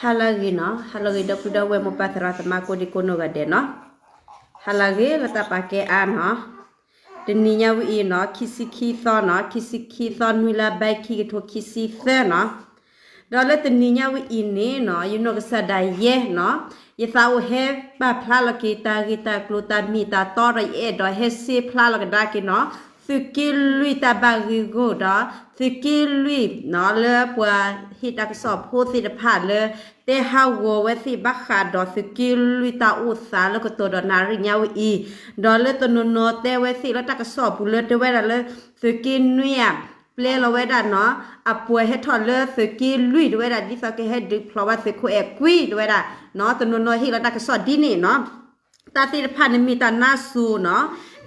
ဟါလၢအဂ့ၤနီၤ, ဟါလၢအဂ့ၤ ဒီပုၢ်ဒီဝဲၢ်မိၢ်ပၢ်သရၣ်သမါကိးဒံကိးနီၢ်ဂၤဒဲးနီၤ, ဟါလၢအဂ့ၤလၢတၢ်ပာ်ကဲအါနီၤ, တနံၤညါဝဲအံၤနီၤ ခံဆံခံသီနီၤ, ခံဆံခံသီ နွံလါဘဲ ခံကထိခံဆံသၢနီၤ, ဒီးလၢတနံၤညါဝဲအံၤန့ၣ်နီၤ ယနီၢ်ကစၢ်ဒၣ်ယဲနီၤ, ယသးအိၣ်ဟဲပာ်ဖျါလီၤက့ၤတၢ်ဂ့ၢ်တၢ်ကျိၤတၢ်မ့ၢ်တၢ်တီဒီး ယအဲၣ်ဒိးဟဲစ့ဖျါလီၤကဒါက့ၤနီၤ သုးက့လွံၢ်တၢ်ဘၣ်ဂ့ၢ်ဂီၢ်ဒီး သုးက့လွံၢ်နီၤ လၢပှၤဟ့ၣ်တၢ်ကစီၣ်ဖိသ့ၣ်တဖၣ်လၢ တဲဟးဂီၤဝဲသ့ၣ်ဘၣ်ဃးဒီးသုးက့လွံၢ်တၢ်အိၣ်သးလၢကတီၢ်ဒီးနၣ်ရံၣ်ညါဝဲအံၤ, ဒီးလၢတနီၤနီၤတဲဝဲသ့ၣ်လၢတၢ်ကစီၣ်ပူၤလၢတဲဝဲဒၣ်လၢ သုးက့နွံဧါ ပျဲလီၤဝဲဒၣ်နီၤ အပှၤဟဲထီၣ်လၢသုးက့လွံၢ်တဲဝဲဒၣ် ဒ်သိးကဟဲဒုးဖျိးဝဲသုးခိၣ်အဲၣ်ကွံတဲဝဲဒၣ်နီၤ, တနီၤနီၤဟ့ၣ်လီၤတၢ်ကစီၣ်ဒ်န့ၣ်နီၤ တၢ်သ့ၣ်တဖၣ်န့ၣ်မ့ၢ်တၢ်နါစိၤနီၤ,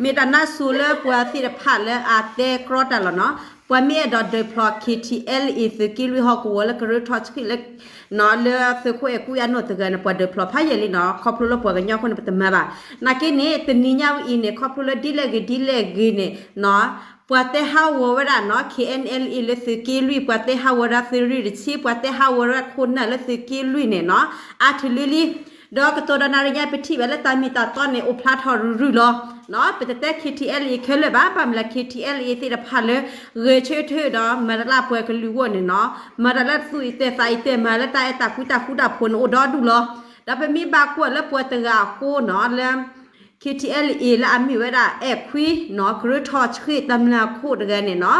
မ့ၢ်တၢ်နါစိၤလၢပှၤသ့ၣ်တဖၣ်လၢအတဲကြီတၢ်လီၤနီၤ, ပှၤမ့ၢ်အဲၣ်ဒိးဒုးဖျိး KTLA သုးက့လွံၢ်ဟီၣ်ကဝီၤလၢကရၢထီၣ်ဆှံလၢ လၢသုးခိၣ်အဲၣ်ကွံအနီၢ်တဂၤန့ၣ် ပှၤဒုးဖျိးဖးယံာ်လံနီၤ, ခီဖျိလၢပှၤကညီအဃိန့ၣ် ပတမၤဘၣ်. နာ်က့န့ၣ် တနံၤညါဝဲအံၤန့ၣ် ခီဖျိလၢဒ်လဲၣ်ဂ့ၤဒ်လဲၣ်ဂ့ၤန့ၣ်နီၤ ပှၤတဲဟးဂီၤဝဲဒၣ်နီၤ KNLA လၢသုးက့လွံၢ်, ပှၤတဲဟးဂီၤဒၣ်သုးရ့ၣ်တဆံ, ပှၤတဲဟးဂီၤဒၣ်ခိၣ်နၢ်လၢသုးက့လွံၢ်န့ၣ်နီၤ အါထီၣ်လံလံ. ဒီးကတီၢ်ဒီးနၣ်ရံၣ်ညါပထံၣ်ဘၣ်လၢတၢ်မ့ၢ်တၢ်တီန့ၣ် အိၣ်ဖျါထီၣ်ရုၢ်ရုၢ်လီၤ. ပတတဲ KTLA ခဲလၢာ်ဘၣ်, ဘၣ်မနုၤလဲၣ် KTLA သ့ၣ်တဖၣ်လၢ ဂဲၤဆၢထၢၣ်ဒီးမၤတၢ်လၢပှၤကလုာ်အဂီၢ်န့ၣ်နီၤ, မၤတၢ်လၢသူၣ်အံၤတဲသးအံၤတဲ မၤလၢတၢ်အဲၣ်တၢ်ကွံတၢ်ဃူတၢ်ဖိးန့ၣ် အိၣ်ဒီဒူၣ်လီၤ. ဒီးပမ့ၢ်ဘၣ်ကွၢ်လၢပှၤတဂၤအဃိနီၤ လၢ KTLA လၢအမ့ၢ်ဝဲဒၣ်အဲၣ်ခွံနီၤ ကရၢထီၣ်ဆှံတမျၢ်ခိၣ်တဂၤန့ၣ်နီၤ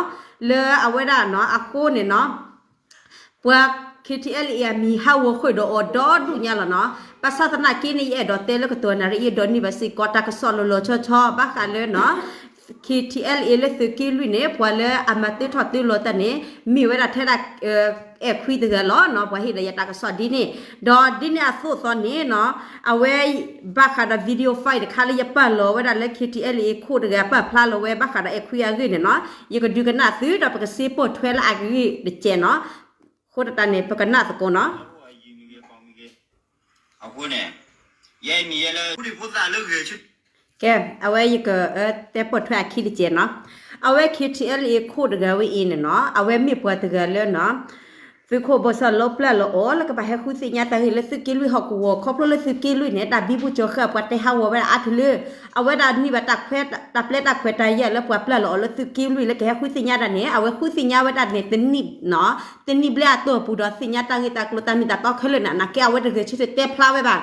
လၢအဝဲဒၣ်နီၤ အဃိန့ၣ်နီၤ ပှၤ KTLA အမံၤဟးဂီၤဃုာ်ဒီးအီၤဒီဒူၣ်ညါလီၤနီၤ. ဘၣ်ဆၣ်သနာ်က့န့ၣ် ယအဲၣ်ဒိးတဲလၢကတီၢ်နၣ်ရံၣ်အံၤ ဒိးန့ၢ်ဘၣ်စ့ၢ်ကီးတၢ်ကစီၣ်လီၤလီၤဆီဆီ ဘၣ်ဃးလၢနီၤ KTLA လၢသုးက့လွံၢ်န့ၣ် ပှၤလၢအမၤတ့ထီၣ်တ့လီၤတၢ်န့ၣ် မ့ၢ်ဝဲဒၣ်ထဲဒၣ် အဲၣ်ခွံတဂၤလီၤနီၤ. ပှၤဟ့ၣ်ဒီးယၤတၢ်ကစီၣ်ဒ်န့ၣ် ဒီးဒ်န့ၣ်အသိးသိးန့ၣ်နီၤ အဝဲ ဘၣ်ဃးဒီး video file တခါလၢယပာ်လီၤဝဲဒၣ်လၢ KTLA ခိၣ်တဂၤပာ်ဖျါလီၤဝဲ ဘၣ်ဃးဒီးအဲၣ်ခွံအဂ့ၢ်န့ၣ်နီၤ ယကဒုးကနၣ်သု ဒီးပကစ့ပိာ်ထွဲလၢအဂ့ၢ်တကဲးနီၤ. အဃိသတးန့ၣ် ပကနၣ်သကိးနီၤ. အဃိန့ၣ် ယဲမံၤယဲလၢ ကဲ အဝဲယက တဲပိာ်ထွဲအခံတကဲးနီၤ. အဝဲ KTLA ခိၣ်တဂၤဝဲအံၤန့ၣ်နီၤ အဝဲမ့ၢ်ပှၤတဂၤလၢနီၤ သုးခိၣ်ဘီၣ်စၢ်လိပျၢ်လီၤအီၤ လၢကဘၣ်ဟဲဃုသ့ၣ်ညါတၢ်ဂ့ၢ်လၢသုးက့လွံၢ်ဟီၣ်ကဝီၤ ခီဖျိလၢသုးက့လွံၢ်န့ၣ် တၢ်ဘံဘူကၠီၤဃာ်ပှၤတဲဟးဂီၤဝဲဒၣ်အါထီၣ်လၢ အဝဲဒၣ်န့ၢ်ဘၣ်တၢ်ခွဲး တၢ်ပျဲတၢ်ခွဲးတၢ်ယာ်လၢပှၤပျၢ်လီၤအီၤလၢသုးက့လွံၢ်လၢကဟဲဃုသ့ၣ်ညါတၢ်န့ၣ် အဝဲဃုသ့ၣ်ညါဝဲဒၣ်န့ၣ် တနံၣ် တနံၣ်ဘျဲၣ်အတီၢ်ပူၤဒီးသ့ၣ်ညါတၢ်ဂ့ၢ်တၢ်ကျိၤတၢ်မ့ၢ်တၢ်တီခဲလၢာ်န့ၣ် နာ်က့အဝဲတဂဲၤဆၢထၢၣ်တဲဖျါဝဲဘၣ်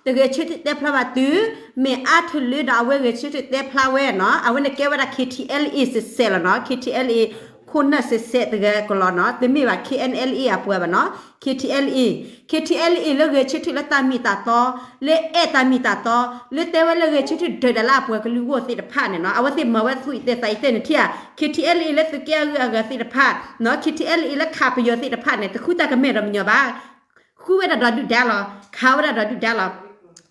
တဂဲၤဆၢထၢၣ်တဲဖျါဘၣ်တုၤ မ့ၢ်အါထီၣ်လၢဒီးအဝဲဂဲၤဆၢထၢၣ်တဲဖျါဝဲနီၤ အဝဲန့ၣ်ကဲဝဲဒၣ် KTLA စဲးစဲးလီၤနီၤ KTLA ခိၣ်နၢ်စဲးစဲးတဂၤကလီၤနီၤ တမ့ၢ်ဘၣ် KNLA အပှၤဘၣ်နီၤ KTLA KTLA လၢဂဲၤဆၢထၢၣ်လၢတၢ်မ့ၢ်တၢ်တီ လၢအဲၣ်တၢ်မ့ၢ်တၢ်တီ လၢတဲဝဲလၢဂဲၤဆၢထၢၣ်ဒၢးဒၣ်လၢအပှၤကလုာ်ဂီၢ်သ့ၣ်တဖၣ်န့ၣ်နီၤ အဝဲသ့ၣ်မၤဝဲသူၣ်အံၤတဲသးအံၤတဲန့ၣ်ထံၣ်ဧါ KTLA လၢသုးက့အဂုၤအဂၤသ့ၣ်တဖၣ်နီၤ KTLA လၢခးပယီၤသ့ၣ်တဖၣ်န့ၣ် တဃုတၢ်ကမဲာ်ဒီးမညီၤဘၣ် ဃုဝဲဒၣ်ဒီးဒုၣ်ဒါလီၤ ခးဝဲဒၣ်ဒီးဒုၣ်ဒါလီၤ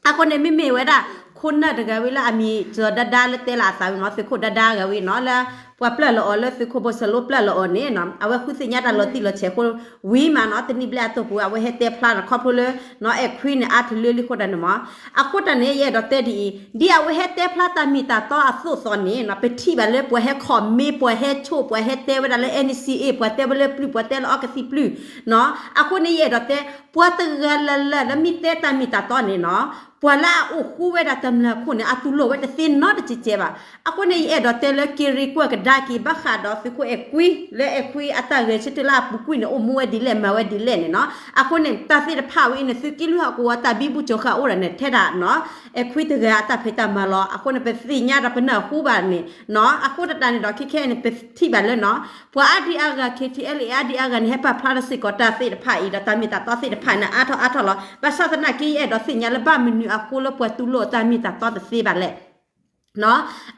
အဃိန့ၣ်မ့မ့ၢ်ဝဲဒၣ် ခိၣ်နၢ်တဂၤဝဲလၢအမံၤစီၤဒါဒါလၢတဲလၢအသးဝဲနီၤ သုးခိၣ်ဒါဒါဂၤဝဲနီၤ လၢပှၤပျၢ်လီၤအီၤလၢသုးခိၣ်ဘီၣ်စၢ်လိပျၢ်လီၤအီၤန့ၣ်နီၤ အဝဲဃုသ့ၣ်ညါတၢ်လီၤတံၢ်လီၤဆဲးအဃိ ဝံၤမးနီၤ တနံၣ်ဘျဲၣ်အတီၢ်ပူၤ အဝဲဟဲတဲဖျါနီၤ ခီဖျိလၢနီၤ အဲၣ်ခွံန့ၣ် အါထီၣ်လၢလံဃိဒၣ်န့ၣ်မး အဃိတၢ်န့ၣ် ယအဲၣ်ဒိးတဲဒ်အံၤ ဒ်အဝဲဟဲတဲဖျါတၢ်မ့ၢ်တၢ်တီအသိးသိးန့ၣ်နီၤ ပထံၣ်ဘၣ်လၢပှၤဟဲ comment ပှၤဟဲဆိၣ် ပှၤဟဲတဲဝဲဒၣ်လၢ NCA ပှၤတဲဝဲလၢပျုၢ် ပှၤတဲလၢအီကသံၣ်ပျုၢ်နီၤ အဃိန့ၣ် ယအဲၣ်ဒိးတဲ ပှၤတဂၤလၢ်လၢ်လၢမ့ၢ်တဲတၢ်မ့ၢ်တၢ်တီန့ၣ်နီၤ ပှၤလၢအအိၣ်ဃူဝဲဒၣ်တမျၢ်ခိၣ်န့ၣ် အတူၢ်လိာ်ဝဲတသ့နီတကဲးကဲးဘၣ်. အဃိန့ၣ် ယအဲၣ်ဒိးတဲလၢက့ၤရ့ကွၢ်ကဒါက့ၤ ဘၣ်ဃးဒီးသုးခိၣ်အဲၣ်ကွံ လၢအဲၣ်ကွံအတၢ်ဂဲၤဆၢထၢၣ်လၢအပူၤကွံာ်န့ၣ် အိၣ်မူဝဲဒ်လဲၣ် မၤဝဲဒ်လဲၣ်န့ၣ်နီၤ. အဃိန့ၣ် တၢ်သ့ၣ်တဖၣ်ဝဲအံၤန့ၣ် သုးက့လွံၢ်ဟီၣ်ကဝီၤတၢ်ဘံဘူကၠီၤဃာ်အိၣ်ဒၣ်န့ၣ် ထဲဒၣ်နီၤ အဲၣ်ကွံတဂၤအတၢ်ဖံးတၢ်မၤလီၤ. အဃိန့ၣ် ပသ့ၣ်ညါဒီးပနၢ်ဟူဘၣ်န့ၣ်နီၤ. အဃိတၢ်န့ၣ်ဒီး ခဲခဲအံၤန့ၣ် ပထံၣ်ဘၣ်လၢနီၤ ပှၤအါဒံအါဂၤ KTLA အါဒံအါဂၤန့ၣ် ဟဲပာ်ဖျါဒီးစ့ၢ်ကီးတၢ်သ့ၣ်တဖၣ်အံၤဒီး တၢ်မ့ၢ်တၢ်တီသ့ၣ်တဖၣ်န့ၣ် အါထီၣ်အါထီၣ်လီၤ. ဘၣ်ဆၣ်သနာ်က့ ယအဲၣ်ဒိးသ့ၣ်ညါလၢဘၣ်မနုၤအဃိလၢပှၤတူၢ်လိာ်တၢ်မ့ၢ်တၢ်တီတသ့ဘၣ်လဲၣ်.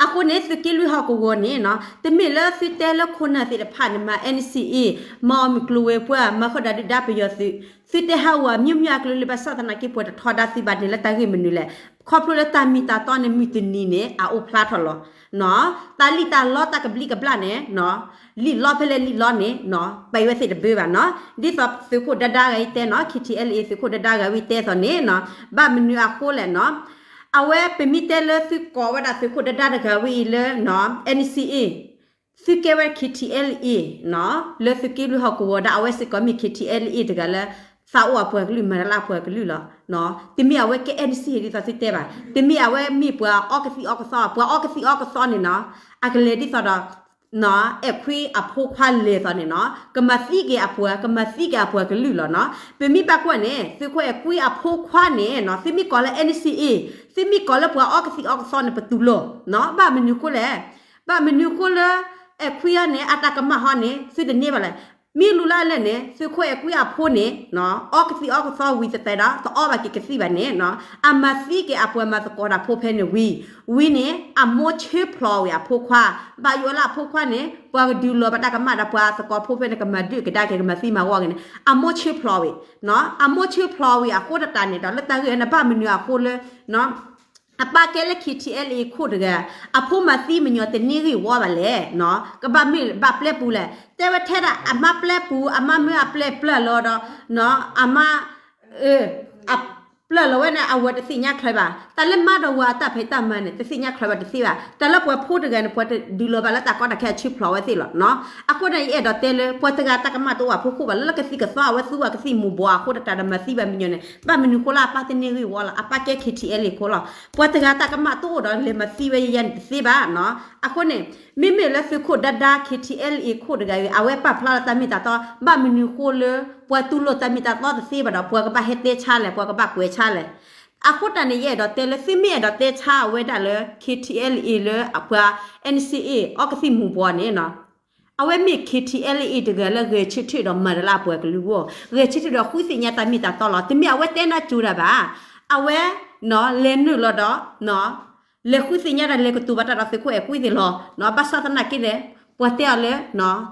အဃိန့ၣ် သုးက့လွံၢ်ဟီၣ်ကဝီၤန့ၣ်နီၤ တမ့ၢ်လၢသုတဲလၢခိၣ်နၢ်သ့ၣ်တဖၣ်န့ၣ် မၤ NCA မၤအီၤမုၢ်ကျိၤဝဲၤကွာ် မၤဃုာ်ဒီးဒုၣ်ဒါပယီၤသုး သုတဲဟးဂီၤအမျိုးမျိုးအကလုာ်ကလုာ် ဘၣ်ဆၣ်သနာ်က့ ပှၤတထီဒါသုဘၣ်န့ၣ်လၢတၢ်ဂ့ၢ်မနုၤလဲၣ်. ခီဖျိလၢတၢ်မ့ၢ်တၢ်တီန့ၣ် မုၢ်တနံၤန့ၣ် အအိၣ်ဖျါထီၣ်လီၤ. တၢ်လံၣ်တၢ်လီတၢ်ကဘျံးကဘျၣ်န့ၣ် လံၣ်လီဖဲလဲၣ်လံၣ်လီန့ၣ် ပဝဲသ့ၣ်တဘၣ်ဘၣ်နီၤ. ဒ်သိးသုးခိၣ်ဒါဒါဂၤအံၤတဲနီၤ KTLA သုးခိၣ်ဒါဒါဂၤဝံၤတဲသိးန့ၣ်နီၤ ဘၣ်မနုၤအဃိလဲၣ်နီၤ. အဝဲပမ့ၢ်တဲလၢသုကိးဝဲဒၣ်သုးခိၣ်ဒါဒါတဂၤဝံၤအံၤလၢ NCA သုကဲဝဲ KTLA နီၤ လၢသုးက့လွံၢ်ဟီၣ်ကဝီၤဒီး အဝဲစ့ၢ်ကီးမ့ၢ် KTLA တဂၤလၢ သးအိၣ်အပှၤကလုာ် မၤတၢ်လၢအပှၤကလုာ်လီၤ. တမ့ၢ်အဝဲကဲ အဲၣ်ဒံၣ်စံၣ် ဒ်သိးသုတဲဘၣ်, တမ့ၢ်အဝဲမ့ၢ်ပှၤအီကသံၣ်အီကသီ, ပှၤအီကသံၣ်အီကသီန့ၣ်နီၤ, အကလဲၤဒ်သိးဒီး အဲၣ်ခွံအဖိခွါလဲၤသိးန့ၣ်နီၤ, ကမၤသံက့ၤအပှၤ, ကမၤသံက့ၤအပှၤကလုာ်လီၤနီၤ. ပမ့ၢ်ဘၣ်ကွၢ်န့ၣ် သုးခိၣ်အဲၣ်ခွံအဖိခွါန့ၣ်နီၤ, သုမ့ၢ်ကိးလၢ အဲၣ်ဒံၣ်စံၣ် သုမ့ၢ်ကိးလၢပှၤအီကသံၣ်အီကသီန့ၣ် ပတူၢ်လိာ်နီၤ. ဘၣ်မနုၤဃိလဲၣ်, ဘၣ်မနုၤဃိလၢ အဲၣ်ခွံအံၤန့ၣ် အတၢ်ကမၣ်ဟီန့ၣ် သုတန့ၢ်ဘၣ်လဲၣ်. မ့ၢ်လူၤလၢအလဲၣ်န့ၣ် သုးခိၣ်အဲၣ်ခွံအဖိန့ၣ် အီကသံၣ်အီကသီဝံၤတတဲဒီး တအီဘၣ်က့ၤကသံၣ်ဘၣ်န့ၣ်နီၤ, အမၤသံက့ၤအပှၤမၤသကိးတၢ်ဖိဖဲန့ၣ်ဝံၤ, ဝံၤန့ၣ် အမိၢ်ဆၢဖျိးဝံၤအဖိခွါ, ဘၣ်ယိၣ်လၢအဖိခွါန့ၣ် ပှၤကဒုးလီၤဘၣ်တၢ်ကမၣ်ဒီးပှၤသကိးဖိဖဲန့ၣ် ကမၤဒုးကဒါက့ၤ ကမၤသံမၤဝီက့ၤန့ၣ် အမိၢ်ဆၢဖျိးဝံၤ, အမိၢ်ဆၢဖျိးဝံၤအဃိသတးန့ၣ်ဒီး လၢတၢ်ဂ့ၢ်န့ၣ် ဘၣ်မနုၤအဃိလၢ အပၢ်ကဲလၢ KTLA ခိၣ်တဂၤ, အဖိမၤသံမညီၤတန့ၢ်ဂ့ၢ်ဝီဘၣ်လဲၣ်, ကဘၣ်မ့ၢ်ဘၣ်ပျဲပူၤလဲၣ်. တဲဝဲထဲဒၣ် အမါပျဲပူၤ, အမါမၢအပျဲပျၢ်လီၤဒီး အမါ အပျၢ်လီၤဝဲန့ၣ် အဝၤတသ့ၣ်ညါချၢဘၣ်. တၢ်လၢမါဒီးဝၤအတၢ်ဖံးတၢ်မၤန့ၣ် တသ့ၣ်ညါချၢဘၣ်တသ့ဘၣ်. တၢ်လၢပှၤဖိတဂၤန့ၣ် ပှၤတဒုးလီၤဘၣ်လၢတၢ်ကီတၢ်ခဲအဆၢဖျိးဝဲသ့ၣ်လီၤနီၤ. အဃိန့ၣ် ယအဲၣ်ဒိးတဲလၢ ပှၤတဂၤတၢ်ကမၣ်တအိၣ်အဖိခိၣ်ဘၣ် လၢလၢကသံၣ်ကသီအဝဲသူအကသံၣ်မူၤဘှီးအဃိသတးဒီး မၤသံဘၣ်မညီၤန့ၣ် ဘၣ်မနုၤဃိလၢအပၢ်တန့ၢ်ဂ့ၢ်ဝီလီၤ. အပၢ်ကဲ KTLA ခိၣ်လီၤ. ပှၤတဂၤတၢ်ကမၣ်တအိၣ်ဒီး လဲၤမၤသံဝဲယဲယဲန့ၣ်တသ့ဘၣ်နီၤ. အဃိန့ၣ် မ့မ့ၢ်လၢသုးခိၣ်ဒါဒါ KTLA ခိၣ်တဂၤအံၤ အဝဲပာ်ဖျါလၢတၢ်မ့ၢ်တၢ်တီ ဘၣ်မနုၤဃိလၢ ပှၤတူၢ်လိာ်တၢ်မ့ၢ်တၢ်တီတသ့ဘၣ်ဒီး ပှၤကဘၣ်ဟဲတဲဆါလဲၣ်, ပှၤကဘၣ်ကွဲးဆါလဲၣ်. အဃိတၢ်န့ၣ် ယအဲၣ်ဒိးတဲလၢ သုမ့ၢ်အဲၣ်ဒိးတဲဆါအဝဲဒၣ်လၢ KTLA လၢပှၤ NCA အီကသံၣ်မူၤဘှီးန့ၣ်နီၤ, အဝဲမ့ၢ် KTLA တဂၤလၢဂဲၤဆၢထၢၣ်ဒီးမၤတၢ်လၢအပှၤကလုာ်အဂီၢ်, ဂဲၤဆၢထၢၣ်ဒီးဃုသ့ၣ်ညါတၢ်မ့ၢ်တၢ်တီလီၤ. တမ့ၢ်အဝဲတဲနၢ်စူၤတၢ်ဘၣ်, အဝဲ လဲၤနုာ်လီၤဒီး လဲၤဃုသ့ၣ်ညါတၢ် လဲၤကတိၤဘၣ်တၢ်ဒီးသုးခိၣ်အဲၣ်ကွံသ့ၣ်လီၤ. ဘၣ်ဆၣ်သနာ်က့န့ၣ် ပှၤတဲအီၤလၢ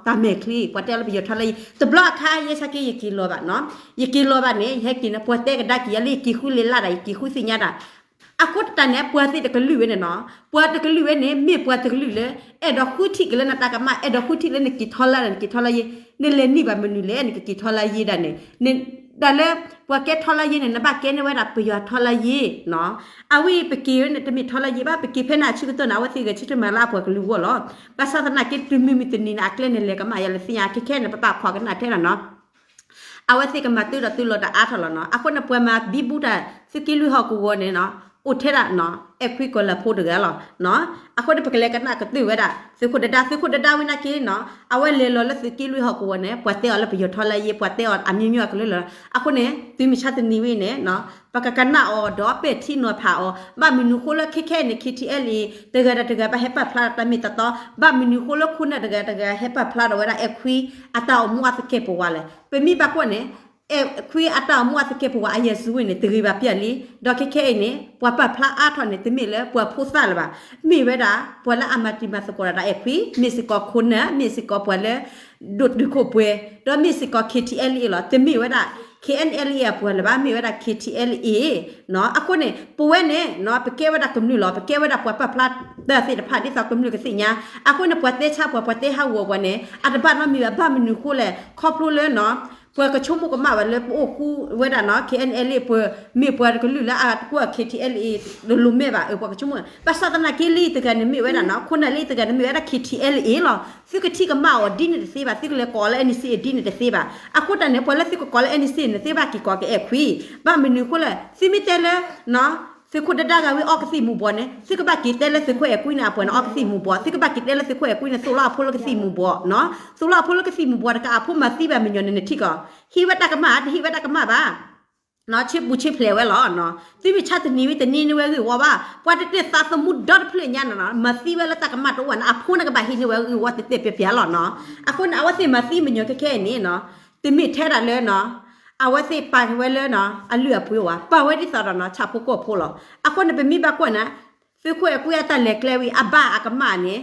တၢ်မဲာ်ချံ, ပှၤတဲအီၤလၢပယီၤထီလၢယံၤ, တဘျီအခါ ယဲဆါက့ ယက့ၤလီၤဘၣ်နီၤ, ယက့ၤလီၤဘၣ်န့ၣ် ယဟဲက့ၤန့ၣ် ပှၤတဲကဒါက့ၤယၤလၢယက့ၤဃုလ့လၢ်ဒၣ် ယက့ၤဃုသ့ၣ်ညါတၢ်. အဃိတၢ်န့ၣ် ပှၤသ့ၣ်တကလုာ်ဝဲန့ၣ်နီၤ, ပှၤတကလုာ်ဝဲန့ၣ် မ့ၢ်ပှၤတကလုာ်လၢ အဲၣ်ဒိးဃုထံၣ်က့ၤလၢနတၢ်ကမၣ်, အဲၣ်ဒိးဃုထံၣ်လၢနက့ၤထီလၢ်ဒီး နက့ၤထီလၢ်ယံၤ, နလဲၤနံၣ်ဘၣ်မနုၤလဲၣ် နကက့ၤထီလၢ်ယံၤဒၣ်န့ၣ်, တၢ်လၢ ပှၤကဲထီလၢ်ယံၤန့ၣ် နဘၣ်ကဲန့ၢ်ဝဲဒၣ်ပယီၤထီလၢ်ယံၤနီၤ. အဝဲပက့ၤဝဲန့ၣ် တမ့ၢ်ထီလၢ်ယံၤဘၣ်, ပက့ၤဖဲန့ၣ်အဆၢကတီၢ်န့ၣ် အဝဲသ့ၣ်ဂဲၤဆၢထၢၣ်မၤလၢအပှၤကလုာ်အဂီၢ်လီၤ. ဘၣ်ဆၣ်သနာ်က့ တုၤမုၢ်မုၢ်တနံၤန့ၣ် အကျဲန့ၣ်လဲၤကမၣ်ယၤလဲၤသ့ၣ်ညါ ခဲခဲန့ၣ် ပတၢ်ခိးကနၣ်ထဲဒၣ်နီၤ. အဝဲသ့ၣ်ကမၤတၢ်ဒီးတၢ်လီၤတၢ်အါထီၣ်လီၤနီၤ. အဃိန့ၣ် ပှၤမၤဘံဘူတၢ် သုးက့လွံၢ်ဟီၣ်ကဝီၤန့ၣ်နီၤ, အိၣ်ထဲဒၣ်နီၤ အဲၣ်ခွံကီၤလၤဖိတဂၤလီၤ. အဃိန့ၣ် ပကလဲၤကနၣ်ကတၢၢ်ဝဲဒၣ် သုးခိၣ်ဒဒါ, သုးခိၣ်ဒဒါဝဲနာ်က့နီၤ, အဝဲလဲၤလီၤလၢသုးက့လွံၢ်ဟီၣ်ကဝီၤန့ၣ် ပှၤတဲအီၤလၢပယီၤထီလၢ်ယံၤ, ပှၤတဲအီၤအမျိုးမျိုးအကလုာ်လီၤ. အဃိန့ၣ် တုၤမုၢ်ဆါတနံၤဝဲန့ၣ်နီၤ ပကကနၣ်အီၤဒီးပဲာ်ထံနီၤဖးအီၤ, ဘၣ်မနုၤဃိလၢခဲခဲအံၤန့ၣ် KTLA တဂၤဒီးတဂၤဘၣ်ဟဲပာ်ဖျါတၢ်မ့ၢ်တၢ်တီ, ဘၣ်မနုၤဃိလၢခိၣ်နၢ်တဂၤတဂၤဟဲပာ်ဖျါဒီးဝဲဒၣ်အဲၣ်ခွံအတၢ်အိၣ်မူအသကဲာ်ပဝးလဲၣ်. ပမ့ၢ်ဘၣ်ကွၢ်န့ၣ် အဲၣ်ခွံအတၢ်အိၣ်မူအသကဲာ်ပဝးအယဲၢ်စုဝဲန့ၣ် တဂ့ၤဘၣ်ပျၢ်လံ. ဒီးခဲခဲအံၤန့ၣ် ပှၤပာ်ဖျါအါထီၣ်န့ၣ် တမ့ၢ်လၢပှၤဖိသၣ်လၢၤဘၣ်, မ့ၢ်ဝဲဒၣ် ပှၤလၢအမၤတံၤမၤသကိးတၢ်ဒီးအဲၣ်ခွံ, မ့ၢ်စ့ၢ်ကီးခိၣ်နၢ်, မ့ၢ်စ့ၢ်ကီးပှၤလၢ ဒိၣ်တုာ်ခိၣ်ပှဲၤ, ဒီးမ့ၢ်စ့ၢ်ကီး KTLA လီၤ. တမ့ၢ်ဝဲဒၣ် KNLA အပှၤလၢၤဘၣ်, မ့ၢ်ဝဲဒၣ် KTLA နီၤ. အဃိန့ၣ် ပဝဲန့ၣ်နီၤ ပကဲဝဲဒၣ်ကမျၢၢ်လီၤ, ပကဲဝဲဒၣ်ပှၤပာ်ဖျါတၢ်သ့ၣ်တဖၣ် ဒ်သိးကမျၢၢ်ကသ့ၣ်ညါ. အဃိန့ၣ် ပှၤတဲဆါပှၤ, ပှၤတဲဟးဂီၤပှၤန့ၣ် အတဘၣ်နီတမံၤဘၣ်. ဘၣ်မနုၤဃိလဲၣ်, ခီဖျိလၢနီၤ ပှၤကဆိကမိၣ်ကမၣ်ဝဲလၢပအိၣ်ဃူဝဲဒၣ်နီၤ KNLA ပှၤ, မ့ၢ်ပှၤတကလုာ်လၢအတကွၢ် KTLA တလိၣ်မဲာ်ဘၣ်, ပှၤကဆိကမိၣ်. ဘၣ်ဆၣ်သနာ်က့လံတဂၤန့ၣ်မ့ၢ်ဝဲဒၣ်နီၤ ခိၣ်နၢ်လံတဂၤန့ၣ်မ့ၢ်ဝဲဒၣ် KTLA လီၤ. သုကထံၣ်ကမၣ်အီၤဒ်န့ၣ်တသ့ဘၣ်, သုကလဲၤကိးလၢ NCA ဒ်န့ၣ်တသ့ဘၣ်. အဃိတၢ်န့ၣ် ပှၤလၢသုကကိးလၢ NCA န့ၣ် သုဘၣ်က့ၤကိးက့ၤအဲၣ်ခွံ. ဘၣ်မနုၤဃိလဲၣ်, သုမ့ၢ်တဲလၢ သုးခိၣ်ဒဒါဂၤဝဲအီကသံၣ်မူၤဘှီးန့ၣ် သုကဘၣ်က့ၤတဲလၢသုးခိၣ်အဲၣ်ကွံန့ၣ် အပှၤန့ၣ် အီကသံၣ်မူၤဘှီး, သုကဘၣ်က့ၤတဲလၢသုးခိၣ်အဲၣ်ကွံန့ၣ် သိၣ်လီၤအဖိလၢကသံၣ်မူၤဘှီးနီၤ, သိၣ်လီၤအဖိလၢကသံၣ်မူၤဘှီးတကး အဖိမၤသံဘၣ်မညီၤန့ၣ် နထံၣ်ကီး, ဟံးဝဲတၢ်ကမၣ် တဟံးဝဲတၢ်ကမၣ်ဘၣ်, ဆ့ပူၤဆ့ဖျဲးဝဲလီၤ. သုမ့ၢ်ဆါတနံၤဝံၤ တန့ၢ်န့ၢ်ဝဲဂ့ၢ်ဝီဘၣ်, ပှၤတတဲသးသမူဒီတဖျၢၣ်ညါန့ၣ်နီၤ, မၤသံဝဲလၢတၢ်ကမၣ်တအိၣ်ဘၣ်န့ၣ် အဖိန့ၣ်ကဘၣ်ဟံးန့ၢ်ဝဲဂ့ၢ်ဝီတတဲာ်ပျီပျီလီၤနီၤ. အဃိန့ၣ် အဝဲသ့ၣ်မၤသံမညီၤခဲခဲအံၤန့ၣ်နီၤ, တမ့ၢ်ထဲဒၣ်လၢနီၤ အဝဲသ့ၣ်ပာ်ဝဲလၢနီၤ အလုၢ်အပှ့ၤအိၣ်ဘၣ်, ပာ်ဝဲဒ်သိးဒီးနီၤ ဆၣ်ဖိကီၢ်ဖိလီၤ. အဃိန့ၣ် ပမ့ၢ်ဘၣ်ကွၢ်န့ၣ် သုးခိၣ်အဲၣ်ကွံအတၢ်လဲၤကျဲဝံၤ အဘၣ်အကမၣ်န့ၣ်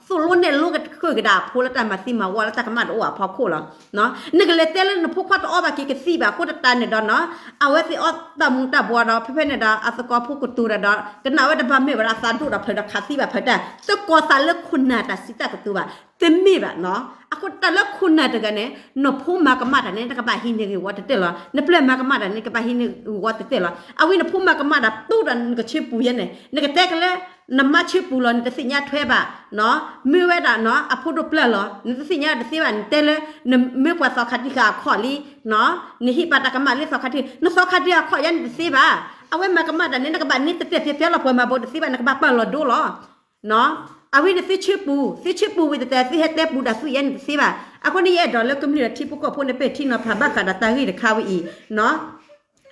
သိၣ်လိနဲၣ်လိကဃုာ်ကဒါအဖိလၢတၢ်မၤသံမၤဝီလၢတၢ်ကမၣ်တအိၣ်အဖီခိၣ်လီၤ. နကလဲၤတဲလၢနဖိခွါတအီဘၣ်က့ၤကသံၣ်ဘၣ်အဃိသတးန့ၣ်ဒီးနီၤ, အဝဲသ့ၣ်အီၣ်တၢ်မူၤတၢ်ဘှီးဒီး ဖဲဖဲန့ၣ်ဒီး အသကိးဖိကတိၤတၢ်ဒီး ကနၣ်ဝဲတဘၣ်မ့ၢ်ဝဲဒၣ်အသးဒိၣ်ဒီးဖျၢၣ်ဒီးခးသံဘၣ်ဖျၢၣ်တၢ်, တကိးသးလၢခိၣ်နၢ်တၢ်စံးတၢ်ကတိၤဘၣ်, တမ့ၢ်ဘၣ်နီၤ. အဃိတၢ်လၢခိၣ်နၢ်တဂၤန့ၣ် နဖိမၤကမၣ်တၢ်န့ၣ် နကဘၣ်ဟံးန့ၢ်ဂ့ၢ်ဝီတတဲာ်လီၤ, နပျဲၢ်မၤကမၣ်တၢ်န့ၣ် ကဘၣ်ဟံးန့ၢ်ဂ့ၢ်ဝီတတဲာ်လီၤ. အဝဲနဖိမၤကမၣ်တၢ် တူၢ်ဒီးနကဆ့ပူၤယဲန့ၣ် နကတဲကလၢ နမါဆၢပူၤလီၤ နတသ့ၣ်ညါထွဲဘၣ်, မ့ၢ်ဝဲဒၣ်နီၤ အဖိဒိၣ်ပျၢ်လီၤ နတသ့ၣ်ညါတသ့ဘၣ် နတဲလၢ နမ့ၢ်ပှၤသီခါတံၢ်ဃာ်အခီၣ်လံ, နဟ့ၣ်ပာ်တၢ်ကမၣ်လၢသီခါတံၢ် နသီခါတံၢ်အခီၣ်ယါနတသ့ဘၣ်, အဝဲမၤကမၣ်တၢ်န့ၣ် နကဘၣ်န့ၢ်တတဲာ်ဖျဲးဖျဲးလီၤ ပှၤမၤဘိးတသ့ဘၣ် နကဘၣ်ပာ်လီၤဒိလီၤ. အဝဲန့ၣ်သုဆၢပူၤ သုဆၢပူၤဝံၤတတဲာ် သုဟဲတဲပူၤဒၣ်သုယါန့ၣ် တသ့ဘၣ်. အဃိန့ၣ် ယအဲၣ်ဒိးလၢကမျၢၢ်ထံဖိကီၢ်ဖိန့ၣ် ပဲာ်ထံနီၤဖးဘၣ်ဃးဒီးတၢ်ဂ့ၢ်တခါဝဲအံၤနီၤ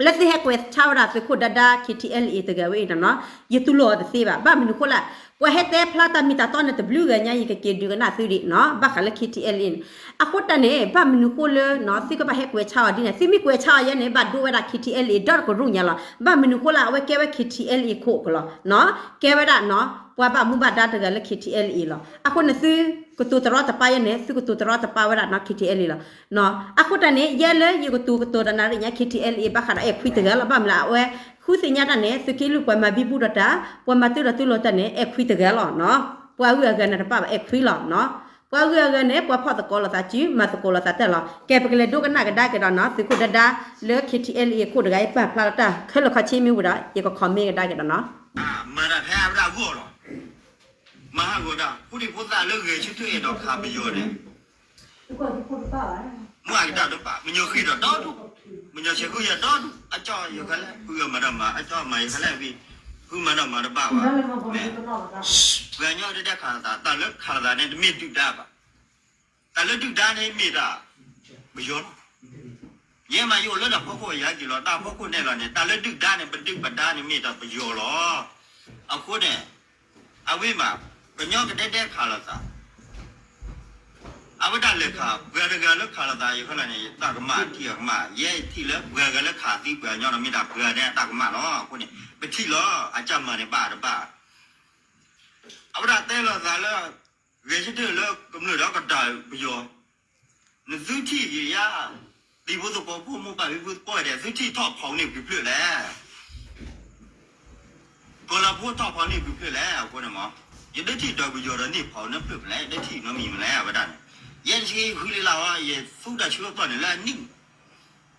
လၢသုဟဲကွဲးဆါဝဲဒၣ်သုးခိၣ်ဒါဒါ K T L A တဂၤဝဲအံၤနီၤနီၤ ယတူၢ်လိာ်အီၤတသ့ဘၣ်. ဘၣ်မနုၤဃိလဲၣ် ပှၤဟဲတဲဖျါတၢ်မ့ၢ်တၢ်တီန့ၣ် တဘျုးဂၤညါ ယကက့ၤဒုးကနၣ်သုဒံးနီၤ ဘၣ်ဃးလၢ K T L A န့ၣ်. အဃိတၢ်န့ၣ် ဘၣ်မနုၤဃိလၢနီၤ သုကဘၣ်ဟဲကွဲးဆါအီၤဒ်န့ၣ် သုမ့ၢ်ကွဲးဆါအီၤယဲန့ၣ် ဘၣ်ဒိဝဲဒၣ် K T L A ဒီတကရူၢ်ညါလီၤ. ဘၣ်မနုၤဃိလၢ အဝဲကဲဝဲ K T L A ခိၣ်ကလီၤနီၤ ကဲဝဲဒၣ်နီၤ ပှၤဘၣ်မူဘၣ်ဒါတဂၤလၢ K T L A လီၤ. အဃိန့ၣ် သုကတိၤတရီတပါယဲန့ၣ် သုကတိၤတရီတပါဝဲဒၣ်နီၤ K T L A လီၤ. အဃိတၢ်န့ၣ် ယဲလၢယကတိၤကတိၤတနၣ်ရံၣ်ညါ K T L A ဘၣ်ဃးဒီးအဲၣ်ခွံတဂၤလီၤ. ဘၣ်မနုၤလၢအဝဲ ဃုသ့ၣ်ညါတၢ်န့ၣ် သုးက့လွံၢ်ပှၤမၤဘံဘူဒီးတၢ် ပှၤမၤတၢ်ဒီးတၢ်လိာ်တၢ်န့ၣ် အဲၣ်ခွံတဂၤလီၤနီၤ. ပှၤဂုၤအဂၤန့ၣ်တပာ်ဘၣ်အဲၣ်ခွံလီၤနီၤ. ပှၤဂုၤအဂၤန့ၣ် ပှၤဖီၣ်သကိးလိာ်သးစု မၤသကိးလိာ်သးတၢ်လီၤ. ကဲ ပကလဲၤဒိကနၣ်ကဒါက့ၤဒီးနီၤ သုးခိၣ်ဒါဒါလၢ K T L A ခိၣ်တဂၤအံၤ ပာ်ဖျါလီၤတၢ်ခဲလၢာ်ခဲဆ့မ့ၢ်ဝံၤဒီး ယက comment ကဒါက့ၤဒီးနီၤ မၤတၢ်ဖဲအဝဲဒၣ်အဂီၢ်လီၤ. မၤဟးဂီၤတၢ် ဖိဒံဖိသၣ်လၢဂဲၤဆၢထၢၣ်အဲၣ်ဒိးခးပယီၤန့ၣ် မ့ၢ်အကတၢၢ်တဘၣ် မညီဃ့ဒီးဒီဒူၣ်, မညီဆဲးဃုယၤဒီဒူၣ်, အကၠီယၤခဲလၢာ် ဃုမၤဒီးမၤ အကၠီမၤယၤခဲလၢာ်ဝံၤ ဃုမၤဒီးမၤတဘၣ်ဘၣ်. ပှၤကညီတဒဲခးလိာ်သး တၢ်လၢခးလိာ်သးန့ၣ် တမ့ၢ်ဒုၣ်ဒါဘၣ်. တၢ်လၢဒုၣ်ဒါန့ၣ်မ့ၢ်ဒၣ် ပယီၤလီၤ. ယဲမးယအိၣ်လၢတၢ်ဖီခိၣ်ယၤက့ၤလီၤ တၢ်ဖီခိၣ်နဲၣ်လီၤန့ၣ် တၢ်လၢဒုၣ်ဒါန့ၣ် ပဒုၣ်ပဒါန့ၣ်မ့ၢ်ဒၣ်ပယီၤလီၤ. အဃိန့ၣ် အဝဲမး ကညီကဒဲဒဲခးလိာ်သး အဝဲဒၣ်လဲၤခး ပှၤတဂၤလၢခးလိာ်သးယၤခဲလၢာ်န့ၣ် တၢ်ကမၣ်ထံၣ်အကမၣ် ယဲထံၣ်လၢပှၤဂၤလၢခးသံပှၤကညီဒီးမ့ၢ်ဒၣ်ပှၤဒဲတၢ်ကမၣ်လီၤ. အဃိန့ၣ် ပထံၣ်လီၤ အကၢ်မၤန့ၣ်ဘၣ်တဘၣ် အဝဲဒၣ်တဲလိာ်သးလၢ ဂဲၤဆၢထၢၣ်လၢကမျၢၢ်ဒီးကတၢၢ်ပယီၤ နသုထံၣ်ယၤ တံၤဖိသကိးဖိမိၢ်ပၢ်ဖံဖုသကိးဒီး သုထံၣ်ထီၣ်ဖီန့ၢ်ကွံာ်ဖျၢၣ်လဲၣ်. ကီၤလၤဖိထီၣ်ဖီန့ၢ်ကွံာ်ဖျၢၣ်လဲၣ် အဃိန့ၣ်မး ယဒၢထံၣ်ဒီးပယီၤဒီးန့ၢ်ဖီန့ၢ်ဖျၢၣ်မနုၤလဲၣ် ယဒၢထံၣ်နီတမံၤမနုၤလဲၣ် အဝဲဒၣ်န့ၣ် ယဲနဆ့ဃုလံလၢဝဲ ယသူတၢ်ဆၢကတီၢ်န့ၣ်လၢအနံၣ်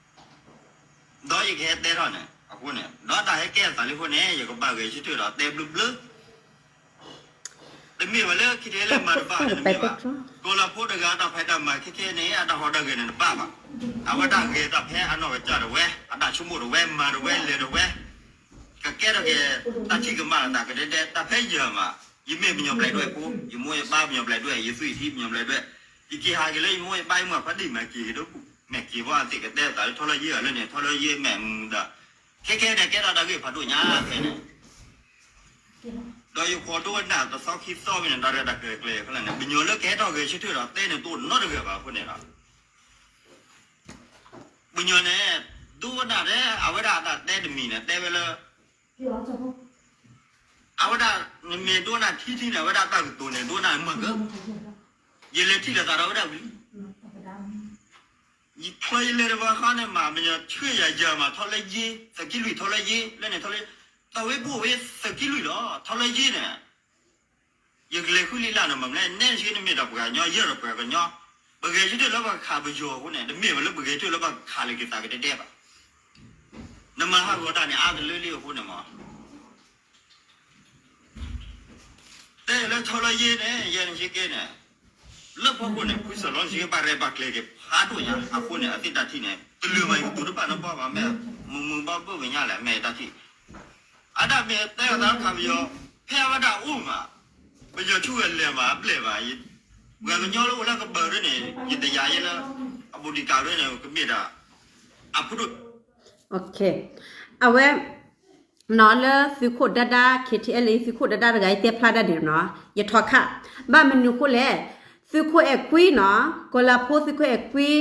ဒီးယကဟဲတဲထီၣ်န့ၣ် အဃိန့ၣ် ဒီးတၢ်ဟဲကဲအသးလံအဃိန့ၣ် ယကဘၣ်ဂဲၤဆၢထၢၣ်ဒီးတဲဘျၢဘျၢ တမ့ၢ်ဘၣ်လၢခံထဲလၢမၤတဘၣ်န့ၣ်တမ့ၢ်ဘၣ်. ကီၤလၤဖိတဂၤအတၢ်ဖံးတၢ်မၤခဲခဲန့ၣ် အတၢ်ဟီၣ်တၢ်ဂဲၤန့ၣ်တဘၣ်ဘၣ်. အဝဲတၢ်ဂဲၤတၢ်ဖဲအနီၢ်ကစၢ်ဒၣ်ဝဲ အတၢ်ဆိကမိၣ်ဒၣ်ဝဲ မၤဒၣ်ဝဲ လဲၤဒၣ်ဝဲ ကကဲထီၣ်က့ၤ တၢ်ထံၣ်ကမၣ်လီၤသးကဒဲဒဲ တၢ်ဖဲယၤမး ယမ့ၢ်ပညီပျဲၢ်ဒွဲၣ်ဖိ ယမိၢ်ယပၢ်ပညီပျဲၢ်ဒွဲၣ် ယသွံၣ်ထံပညီပျဲၢ်ဒွဲၣ် ယက့ၤဟးက့ၤလၢယမိၢ်ယပၢ်ယမုၢ်ဖးဒံၣ်မးက့ၤက့ၤဒီး မ့ၢ်က့ၤဘၣ်သ့ၣ်ကတဲသးလၢထီလၢယဲၢ်လၢန့ၣ် ထီလၢယဲၢ်မ့ၢ်မူဒါ ခဲခဲန့ၣ် ကဲထီၣ်တၢ်ဂ့ၢ်ဖးဒိၣ်ညါခဲန့ၣ် ဒီးယဃီၤဒိကနၣ်တသီခံသီဝံၤန့ၣ် တၢ်ရဲၣ်တၢ်ကျဲၤကျဲၤခဲလၢာ်န့ၣ် ပညီလၢကဟဲထီၣ်ဂဲၤဆၢထၢၣ်ဒီးတဲန့ၣ်တအိၣ်နီတဂၤဘၣ်အဃိန့ၣ်ဒီး ပညီန့ၣ် ဒိကနၣ်ထဲ အဝဲဒၣ်အတၢ်တဲတမံၤန့ၣ် တဲဝဲလၢ အဝဲဒၣ် နမ့ၢ်ဒိကနၣ်ထံထံန့ၣ် အဝဲဒၣ်တၢ်ကတိၤန့ၣ် ဒိကနၣ်မုာ်က ယလဲၤထံၣ်လိာ်သးဒီးဝဲဒၣ်ဝံၤ ယဖျီယလဲၤတဘၣ်ဃီန့ၣ်မး ပညီဆှၢယၤယၤမး ထီလၢယ့ သုးက့လွံၢ်ထီလၢယ့ လၢန့ၣ်ထီလၢ တၢ်ဝဲဘိၣ်ဝဲသုးက့လွံၢ်လီၤ ထီလၢယ့န့ၣ် ယကလဲၤဃုလံလၢန့ၣ်မး နဲနဆ့နမ့ၢ်ဒီးပှၤကညီ ယဲၢ်ဒီးပှၤကညီ ပဂဲၤဆၢထၢၣ်လၢပှၤခးပယီၤအဃိန့ၣ် တမ့ၢ်ဝဲလၢပဂဲၤဆၢထၢၣ်လၢပှၤခးလၢက့ၤသးကဒဲဒဲဘၣ် နမၤဟးဂီၤတၢ်န့ၣ် အါတလၢလံအဃိန့ၣ်မး တဲလၢထီလၢယ့န့ၣ် ယဲနဆ့ကဲန့ၣ် လၢဖီခိၣ်န့ၣ် ဖုစၢ်လီၤနဆ့ကဲဘၣ်ရဲၣ်ဘၣ်ကျဲၤက့ၤဖးဒိၣ်ညါ အဃိန့ၣ် အသ့ၣ်တၢ်ထံၣ်န့ၣ် တလုာ်မး ယကတိၤတဘၣ်နီတဘျီဘၣ် မ့ၢ်မုာ်မုာ်ဘၣ်ဘၣ်ဝဲညါလဲၣ် မ့ၢ်တၢ်ထံၣ် အတၢ်မ့ၢ်တဲလီၤသးခးပယီၤ ဖဲအဝဲဒၣ်အိၣ်မး ပယီၤဆူၣ်ဝဲလဲၤမး အဘျဲၣ်ဘၣ် ပှၤကညီလၢအိၣ်လၢကဘၢၣ်ဒ်န့ၣ် ယတယာ်ယဲလၢ အဘူးဒံးကးဒ်န့ၣ် ကမ့ၢ်ဒၣ် အဖိဒိၣ် အဝဲ နီၤလၢသုးခိၣ်ဒါဒါ K T L A သုးခိၣ်ဒါဒါတဂၤအံၤတဲဖျါတၢ်န့ၣ်နီၤ ယထီၣ်ခး ဘၣ်မနုၤအဃိလဲၣ် သုးခိၣ်အဲၣ်ကွံနီၤ ကီၤလၤဖိသုးခိၣ်အဲၣ်ကွံ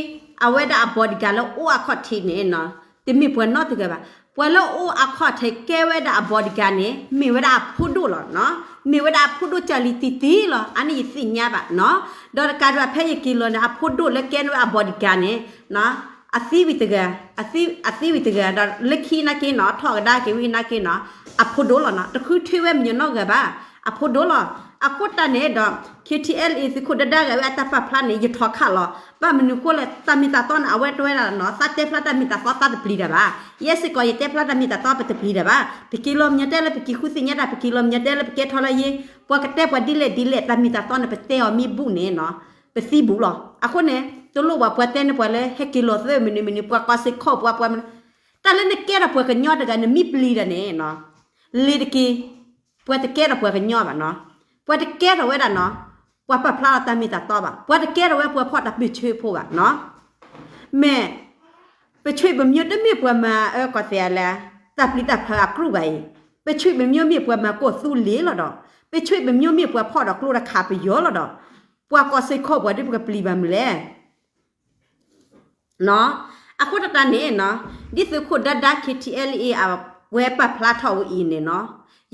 အဝဲဒၣ်အ bodyguard လၢအိၣ်အခီၣ်ထံးန့ၣ်နီၤ တမ့ၢ်ပှၤနီတဂၤဘၣ် ပှၤလၢအိၣ်အခီၣ်ထံးကဲဝဲဒၣ်အ bodyguard န့ၣ် မ့ၢ်ဝဲဒၣ်အဖိဒိၣ်လီၤနီၤ မ့ၢ်ဝဲဒၣ်အဖိဒိၣ်ကၢ်လံၤတံၢ်တံၢ်လီၤ အါန့ၣ်ယသ့ၣ်ညါဘၣ်နီၤ ဒီးတကးဒံးဘၣ်ဖဲယက့ၤလီၤန့ၣ် အဖိဒိၣ်လၢကဲန့ၢ်ဝဲအ bodyguard န့ၣ် အသံဝံၤတဂၤ အသံဝံၤတဂၤ ဒီးလၢခံနာ်က့နီၤ ထီၣ်ကဒါက့ၤဝံၤနာ်က့နီၤ အဖိဒိၣ်လီၤနီၤ တဃုထၢဝဲမညီနီတဂၤဘၣ် အဖိဒိၣ်လီၤ အဃိတၢ်န့ၣ်ဒီး KTLA သုးခိၣ်ဒၣ်ဒၣ်ဂၤဝဲအတၢ်ပာ်ဖျါန့ၣ် ယထီၣ်ခးလီၤ. ဘၣ်မနုၤဃိလဲၣ် တၢ်မ့ၢ်တၢ်တီန့ၣ် အဝဲတဲဝဲဒၣ်နီၤ သးတဲဖျါတၢ်မ့ၢ်တၢ်တီသးတပျံၤတၢ်ဘၣ်. ယဲစ့ၢ်ကီးယတဲဖျါတၢ်မ့ၢ်တၢ်တီပတပျံၤတၢ်ဘၣ်. ပက့ၤလီၤမညီတဲလၢပက့ၤဃုသ့ၣ်ညါတၢ် ပက့ၤလီၤမညီတဲလၢပကဲထီၣ်လၢယ့ ပှၤကတဲပှၤဒ်လဲၣ်ဒ်လဲၣ် တၢ်မ့ၢ်တၢ်တီန့ၣ် ပတဲအီၤမ့ၢ်ဘူးန့ၣ်နီၤ ပသံဘူးလီၤ. အဃိန့ၣ် တလိၣ်ဘၣ်ပှၤတဲန့ၢ်ပှၤလၢ ဟဲက့ၤလီၤသ့မနုၤမနုၤ ပှၤကီၢ်စ့ၢ်ကီးပှၤပှၤ တၢ်လၢနကဲထီၣ်ပှၤကညီတဂၤ နမ့ၢ်ပျံၤတၢ်န့ၣ်နီၤ လ့ၤတက့ၢ်. ပှၤတကဲထီၣ်ပှၤကညီဘၣ်နီၤ. ပှၤတကဲထီၣ်ဝဲဒၣ်နီၤ ပှၤပာ်ဖျါလီၤတၢ်မ့ၢ်တၢ်တီဘၣ်. ပှၤတကဲထီၣ်ဝဲပှၤဖီၣ်တၢ်ပၢဆှၢဖိဘၣ်နီၤ. မ့ၢ် ပဆွေပမျိုး တမ့ၢ်ပှၤမၤအၢကီၢ်သဲးအလဲၣ် တၢ်ပျံၤတၢ်ဖုးအကြူၢ်ဘၣ်အံၤ, ပဆွေပမျိုးမ့ၢ်ပှၤမၤကီၢ်သူလ့ၤလီၤဒီး, ပဆွေပမျိုးမ့ၢ်ပှၤဖီၣ်ဒီးကျိတခါပယီၤလီၤဒီး, ပှၤကီၢ်စ့ၢ်ကီးပှၤဒ်ပကပျံၤဘၣ်မနုၤလဲၣ်. အဃိတၢ်န့ၣ်နီၤ, ဒ်သုးခိၣ်ဒၣ်ဒၣ် K T L A အဝဲပာ်ဖျါထီၣ်ဝဲအံၤန့ၣ်နီၤ,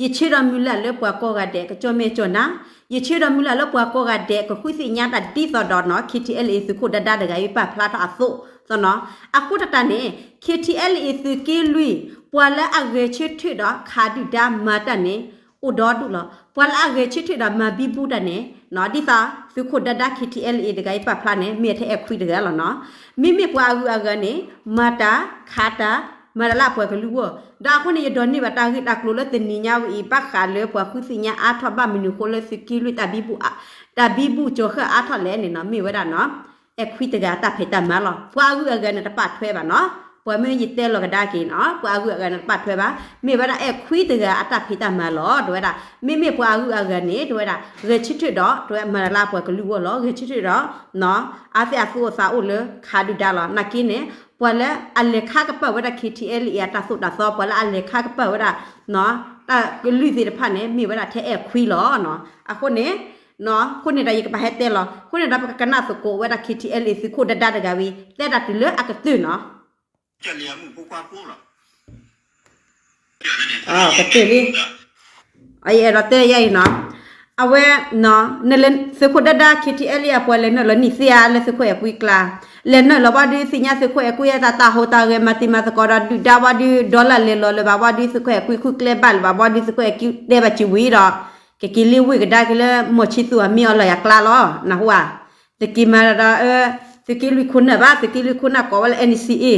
ယဆၢဒီးမုၢ်လၢ်လၢပှၤကိးဂၤဒဲး ကကၠီၣ်မဲာ်ကၠီၣ်နါ, ယဆၢဒီးမုၢ်လၢ်လၢပှၤကိးဂၤဒဲး ကဃုသ့ၣ်ညါတၢ်ဒ်သိးဒီးနီၤ K T L A သုးခိၣ်ဒၣ်ဒၣ်တဂၤအံၤပာ်ဖျါထီၣ်အသိးနီၤ. အဃိတၢ်န့ၣ် K T L A သုးက့လွံၢ် ပှၤလၢအဂဲၤဆၢထၢၣ်ဒီးခးဒုၣ်ဒါမၤတၢ်န့ၣ် အိၣ်ဒီဒူၣ်လီၤ. ပှၤလၢအဂဲၤဆၢထၢၣ်ဒီးမၤဘံဘူတၢ်န့ၣ်နီၤ, ဒ်သိးသုးခိၣ်ဒၣ်ဒၣ် K T L A တဂၤအံၤပာ်ဖျါန့ၣ် မ့ၢ်ထဲအဲၣ်ခွံတဂၤလီၤနီၤ. မ့မ့ၢ်ပှၤအဂုၤအဂၤန့ၣ် မၤတၢ်ခးတၢ် မၤတၢ်လၢအပှၤကလုာ်အဂီၢ်, ဒီးအဃိန့ၣ် ယဒိးန့ၢ်ဘၣ်တၢ်ဂ့ၢ်တၢ်ကျိၤလၢတနံၤညါဝဲအံၤ ဘၣ်ဃးလၢပှၤဃုသ့ၣ်ညါအါထီၣ် ဘၣ်မနုၤဃိလၢသုးက့လွံၢ် တၢ်ဘံဘူကၠီၤဃာ်အါထီၣ်လဲၣ်န့ၣ်နီၤ, မ့ၢ်ဝဲဒၣ်နီၤ အဲၣ်ခွံတဂၤအတၢ်ဖံးတၢ်မၤလီၤ. ပှၤအဂုၤအဂၤန့ၣ်တပာ်ထွဲဘၣ်နီၤ, ပှၤမ့ၢ်ယတဲလီၤကဒါက့ၤနီၤ, ပှၤအဂုၤအဂၤန့ၣ်တပာ်ထွဲဘၣ်, မ့ၢ်ဝဲဒၣ်အဲၣ်ခွံတဂၤအတၢ်ဖံးတၢ်မၤလီၤ. တဲဝဲဒၣ် မ့မ့ၢ်ပှၤအဂုၤအဂၤန့ၣ် တဲဝဲဒၣ် ဂဲၤဆၢထၢၣ်ဒီး တဲဝဲမၤတၢ်လၢအပှၤကလုာ်အဂီၢ်လီၤ. ဂဲၤဆၢထၢၣ်ဒီး အါသ့ၣ်အသူအသးအိၣ်လၢခးဒုၣ်ဒါလီၤ. နာ်က့န့ၣ် ပှၤလၢအလဲၤခါကပၢ်ဝဲဒၣ် K T L A အတၢ်သိၣ်တၢ်သီ, ပှၤလၢအလဲၤခါကပၢ်ဝဲဒၣ် တၢ်ကလုၢ်သ့ၣ်တဖၣ်န့ၣ် မ့ၢ်ဝဲဒၣ်ထဲအဲၣ်ခွံလီၤ. အဃိန့ၣ် အဃိန့ၣ်ဒီးယကဘၣ်ဟဲတဲလီၤ. အဃိန့ၣ်ဒီးပကကနၣ်သကိးဝဲဒၣ် K T L A သုးခိၣ်ဒၣ်ဒၣ်တဂၤဝံၤ တဲဒၣ်တုၤလၢအကတၢၢ်နီၤ. ကတၢၢ်လံ, အအဲၣ်ဒိးတဲယဲအံၤနီၤ, အဝဲ သုးခိၣ်ဒၣ်ဒၣ် K T L A အပှၤလဲၤနုာ်လီၤနံၣ်သ့ဧါ လၢသုးခိၣ်အဲၣ်ခွံကျါ, လဲၤနုာ်လီၤဘၣ်ဒုးသ့ၣ်ညါသုးခိၣ်အဲၣ်ခွံအတၢ်ဟူးတၢ်ဂဲၤ မၤတံၤမၤသကိးဒီးဒုၣ်ဒါဘၣ်ဒုး ဒီလၣ်လဲၤလီၤလၢၤဘၣ်ဘၣ်ဒုး သုးခိၣ်အဲၣ်ခွံခုၣ်ကျဲဘၣ်လၢၤဘၣ်ဘၣ်ဒုး သုးခိၣ်အဲၣ်ခွံတဲဘၣ်စံးဝံၤဒီး ကက့ၤလ့ဝ့ၢ်ကဒါက့ၤလၢ မိၢ်ဆံသူအမံၤအီၤလီၤယၤကျါလီၤ. နၢ်ဟူဧါ, တက့ၤမၤဒီး သုးက့လွံၢ်ခိၣ်နၢ်ဘၣ်, သုးက့လွံၢ်ခိၣ်နၢ်ကိးဝဲလၢ N C A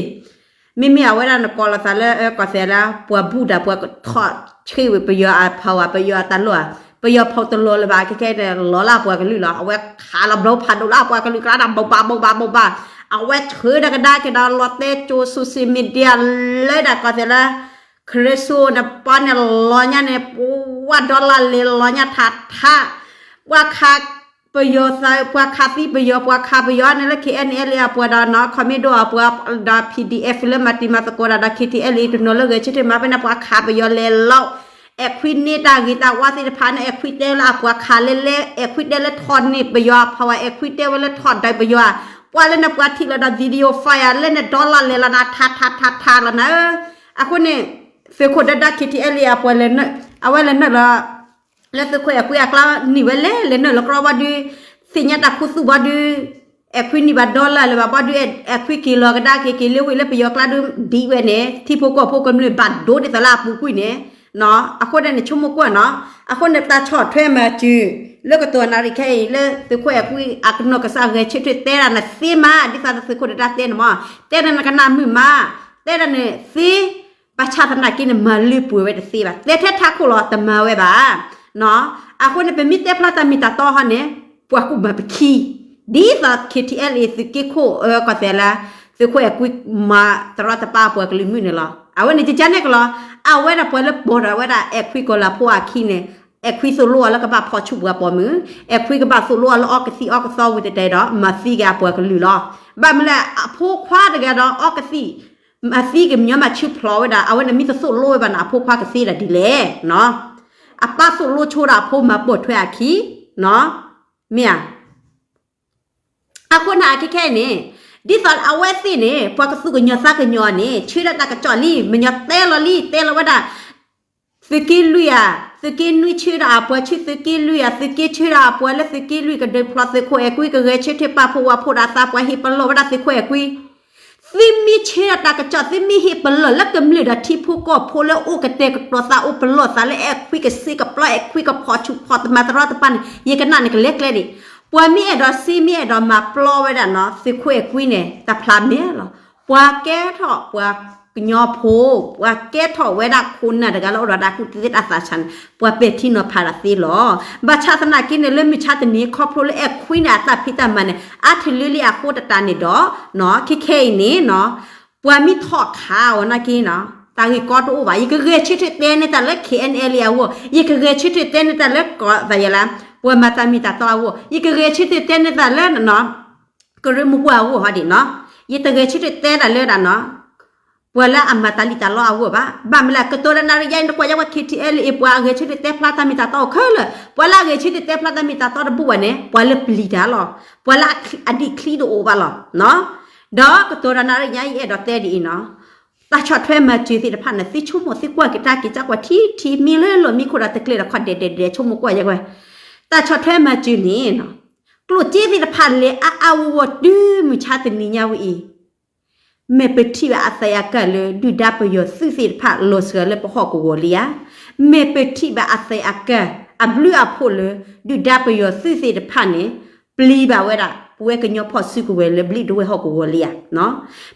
မ့မ့ၢ်အဝဲဒၣ်နကိးလီၤသးလၢ ကီၢ်သဲးလၢ ပှၤဘူၣ်တၢ် ပှၤကထီၣ်ဆှ့ဝဲပယီၤအဖီဝါ ပယီၤအတၢ်လီၢ်ဧါ, ပယီၤဖီၣ်တလီၤလၢၤဘၣ် ခဲခဲန့ၣ် လီၤလၢအပှၤကလုာ်လီၤ. အဝဲခးလီၤဘျီဖးဒိၣ်လၢအပှၤကလုာ်ကျါ တၢ်ဘိးဘၣ်ဘိးဘၣ်ဘိးဘၣ်, အဝဲဆှၢဒီးကဒါက့ၤဒီးလီၤတဲာ်ကၠိ social media လၢဒၣ်ကီၢ်သဲးလၢ ခရ့စိနပီန့ၣ်လီၤညါန့ၣ် ပှၤဒီလၣ်လဲၤလီၤညါထးထး, ပှၤခးပယီၤသး ပှၤခးသံပယီၤ ပှၤခးပယီၤန့ၣ်လၢ K N L A အပှၤဒီးနီၤ ခီမ့ၢ်ဒိၣ်အပှၤဒီး P D F လၢမၤတံၤမၤသကိးတၢ်ဒီး K T L A တနီၤလၢဂဲၤဆၢထၢၣ်မၤဖဲန့ၣ် ပှၤခးပယီၤလဲၤလီၤ. အဲၣ်ခွံန့ၢ်တၢ်ဂ့ၤတၢ်ဝါသ့ၣ်တဖၣ်န့ၣ် အဲၣ်ခွံတဲလၢအပှၤခးလဲၤလဲၤ အဲၣ်ခွံတဲလၢထီၣ်န့ၢ်ပယီၤအဖီဝါ အဲၣ်ခွံတဲဝဲလၢထီၣ်ဒုးပယီၤဧါ, ပှၤလၢနပှၤထံၣ်လီၤဒီး video file လၢနဒီလၣ်လဲၤလီၤနၤထးထးထးထးလီၤနၤဧၢ. အဃိန့ၣ် သုးခိၣ်ဒၣ်ဒၣ် K T L A အပှၤလဲၤ အဝဲလဲၤနုာ်လီၤ လၢသုးခိၣ်အဲၣ်ခွံအကျါနံၣ်ဝဲလဲၣ် လဲၤနုာ်လီၤကြီဘၣ်ဒုး သ့ၣ်ညါတၢ်ခူသူၣ်ဘၣ်ဒုး အဲၣ်ခွံန့ၢ်ဘၣ်ဒီလၣ်လဲၤဘၣ်ဘၣ်ဒုး အဲၣ်ခွံက့ၤလီၤကဒါက့ၤ က့ၤလ့ဝ့ၢ်လၢပယီၤကျါဒုး ဒ်ဝဲန့ၣ် ထံဖိကီၢ်ဖိကမျၢၢ်ဘၣ်ဒိဒ်သိးလၢအပူၤကွံာ်န့ၣ် အဃိန့ၣ် နဆိကမိၣ်ကွၢ်နီၤ. အဃိန့ၣ် တၢ်ဆီၣ်ထွဲမၤစၢၤ လၢကတီၢ်နၣ်ရံၣ်ခဲအံၤ လၢသုးခိၣ်အဲၣ်ခွံအကနီၢ်ကစၢ်ဂဲၤဆၢထၢၣ်တဲဒၣ်နသ့မး ဒ်သိးသုးခိၣ်ဒၣ်ဒၣ်တဲန့ၣ်မး တဲဒၣ်နကနၣ်မုာ်မး တဲဒၣ်နသ့ ဘၣ်ဆၣ်သနာ်က့န့ၣ် မၤလၢပှဲၤဝဲတသ့ဘၣ်. တဲထဲထးခိၣ်လီၤ တမၤဝဲဘၣ်. အဃိန့ၣ် ပမ့ၢ်တဲဖျါတၢ်မ့ၢ်တၢ်တီဟီန့ၣ် ပှၤကူၣ်မၤပခံ ဒ်သိး K T L A သုးက့ခိၣ် ကီၢ်သဲးလၢ သုးခိၣ်အဲၣ်ကွံမၤတရီတပါပှၤကလုာ်မုၢ်န့ၣ်လီၤ. အဝဲန့ၣ် ယကန့ၣ်ကလီၤ အဝဲဒၣ်ပှၤလၢပိာ်ထီၣ်ဝဲဒၣ် အဲၣ်ခွံကီၤလၤဖိအခံန့ၣ် အဲၣ်ခွံသိၣ်လိအီၤလၢကဘၣ်ဖီၣ်ဆူၣ်ပှၤပိာ်မုၣ်, အဲၣ်ခွံကဘၣ်သိၣ်လိအီၤလၢအီကသံၣ်အီကသီဝံၤတဲတဲဒီး မၤသံက့ၤအပှၤကလုာ်လီၤ. ဘၣ်မနုၤလဲၣ် အဖိခွါတဂၤဒီးအီကသံၣ် မၤသံက့ၤမညီမၤဆူၣ်ဖျိးဝဲဒၣ် အဝဲန့ၣ်မ့ၢ်တသိၣ်လိဝဲဘၣ်န့ၣ် အဖိခွါကသ့ဒၣ်ဒ်လဲၣ်. အပၢ်သိၣ်လိဆိဒီးအဖိမၤပိာ်ထွဲအခံ မ့ၢ်ဧါ. အဃိန့ၣ် အခဲခဲအံၤန့ၣ် ဒ်သိးအဝဲသ့ၣ်န့ၣ် ပှၤကသူၣ်ကညီၤသးကညီၤန့ၣ် ဆၢဒၣ်တၢ်ကစီၣ်လံ မညီတဲလီၤလံ တဲလီၤဝဲဒၣ် သုးက့လွံၢ်ဧါ, သုးက့နွံဆၢဒီးအပှၤဆူသုးက့လွံၢ်ဧါ, သုးက့ဆၢဒီးအပှၤလၢသုးက့လွံၢ်ကဒုးဖျိးသုးခိၣ်အဲၣ်ကွံ ကဂဲၤဆၢထၢၣ်ပာ်ဖှိၣ်ဝးဖှိၣ်ဒီးအသး ပှၤဟ့ၣ်ပလီၢ်ဝဲဒၣ်သုးခိၣ်အဲၣ်ကွံ, သုး သုမ့ၢ်ဆှၢဒီးတၢ်ကစီၣ် သုမ့ၢ်ဟ့ၣ်ပလီၢ်လၢကမျၢၢ်ဒီးထံဖိကီၢ်ဖိလၢအိၣ်ကတဲာ်ကတီၤသး အိၣ်ပလီၢ်သးလၢအဲၣ်ခွံကစ့ကပျီ အဲၣ်ခွံကဖီၣ်ဆူၣ်ဖီၣ်တမၤတရီတပါန့ၣ် ယကနၣ်နကလဲၤကျဲဒံး. ပှၤမ့ၢ်အဲၣ်ဒိးစ့ မ့ၢ်အဲၣ်ဒိးမၤပျီဝဲဒၣ်နီၤ သုးခိၣ်အဲၣ်ခွံန့ၣ် တၢ်ဖျါမဲာ်လီၤ. ပှၤကဲထီၣ်ပှၤကညီဖိ, ပှၤကဲထီၣ်ဝဲဒၣ်ခိၣ်နၢ်တဂၤလၢအိၣ်ဒီးတၢ်ကူၣ်သ့တၢ်သးဆးန့ၣ် ပှၤပဲာ်ထံနီၤဖးတၢ်သ့လီၤ. ဘၣ်ဆၣ်သနာ်က့န့ၣ် လၢမုၢ်ဆါတနံၤခီဖျိလၢအဲၣ်ခွံန့ၣ် အတၢ်ဖံးတၢ်မၤန့ၣ် အါထုးလၢလံအဃိသတးန့ၣ်ဒီး ခဲခဲအံၤန့ၣ်နီၤ ပှၤမ့ၢ်ထီၣ်ခးအီၤနာ်က့နီၤ တၢ်ဂ့ၢ်ကီတအိၣ်ဘၣ်. ယကဂဲၤဆၢထၢၣ်တဲန့ၢ်တၢ်လၢ KNLA အဂီၢ်, ယကဂဲၤဆၢထၢၣ်တဲန့ၢ်တၢ်လၢကီၢ်သးယဲလၢ ပှၤမၤတၢ်မ့ၢ်တၢ်တီအဂီၢ်, ယကဂဲၤဆၢထၢၣ်တဲန့ၢ်တၢ်လၢ ကရၢမိၢ်ပှၢ်အဂီၢ်ဟီဒံးနီၤ. ယတဂဲၤဆၢထၢၣ်တဲတၢ်လၢဒၣ်နီၤ ပှၤလၢအမၤတၢ်လံၣ်တၢ်လီအဂီၢ်ဘၣ်. ဘၣ်မနုၤလဲၣ် ကတိၤတၢ်နၣ်ရံၣ်ညါအံၤ နကွၢ်ယဲဝဲ KTLA ပှၤအဂဲၤဆၢထၢၣ်တဲဖျါတၢ်မ့ၢ်တၢ်တီအိၣ်ခဲလၢာ်, ပှၤလၢအဂဲၤဆၢထၢၣ်တဲဖျါတၢ်မ့ၢ်တၢ်တီတဘူၣ်ဘၣ်န့ၣ် ပှၤလၢပျံၤတၢ်လီၤ. ပှၤလၢအဒံးချံတအိၣ်ဘၣ်လီၤ. ဒီးကတိၤတၢ်နၣ်ရံၣ်ညါအံၤ အဲၣ်ဒိးတဲဒ်အံၤနီၤ တၢ်ဆီၣ်ထွဲမၤစၢၤသ့ၣ်တဖၣ်န့ၣ် သုဆိကမိၣ်သုကွၢ်က့ၤတၢ်က့ၤကကွၢ်ထံထံ မံလၢလီၢ်မံခိၣ်ဒီးတကျဲၤဒီးခီၣ်ဒဲးဒဲးဒဲး ဆိကမိၣ်ကွၢ်ယဲဝဲ တၢ်ဆီၣ်ထွဲမၤစၢၤန့ၣ် ကျိၣ်စ့သ့ၣ်တဖၣ်လဲၤအါအါဂီၢ်ဂီၢ်တုၤမုၢ်ဆါတနံၤညါဝဲအံၤ မ့ၢ်ပထံၣ်ဘၣ်အသံးအကၢ်လၢ ဒုၣ်ဒါပယီၤသုးသ့ၣ်တဖၣ် လီၤစှၤလၢပဟီၣ်ကဝီၤလံဧါ. မ့ၢ်ပထံၣ်ဘၣ်အသံးအကၢ် အဘျုးအဖှိၣ်လၢ ဒုၣ်ဒါပယီၤသုးသ့ၣ်တဖၣ်န့ၣ် ပျံၤဘၣ်ဝဲဒၣ် ပဝဲကညီဖီၣ်စုကဝဲၤလၢဘျံးဒဝဲၢ်ဟီၣ်ကဝီၤလံဧါ.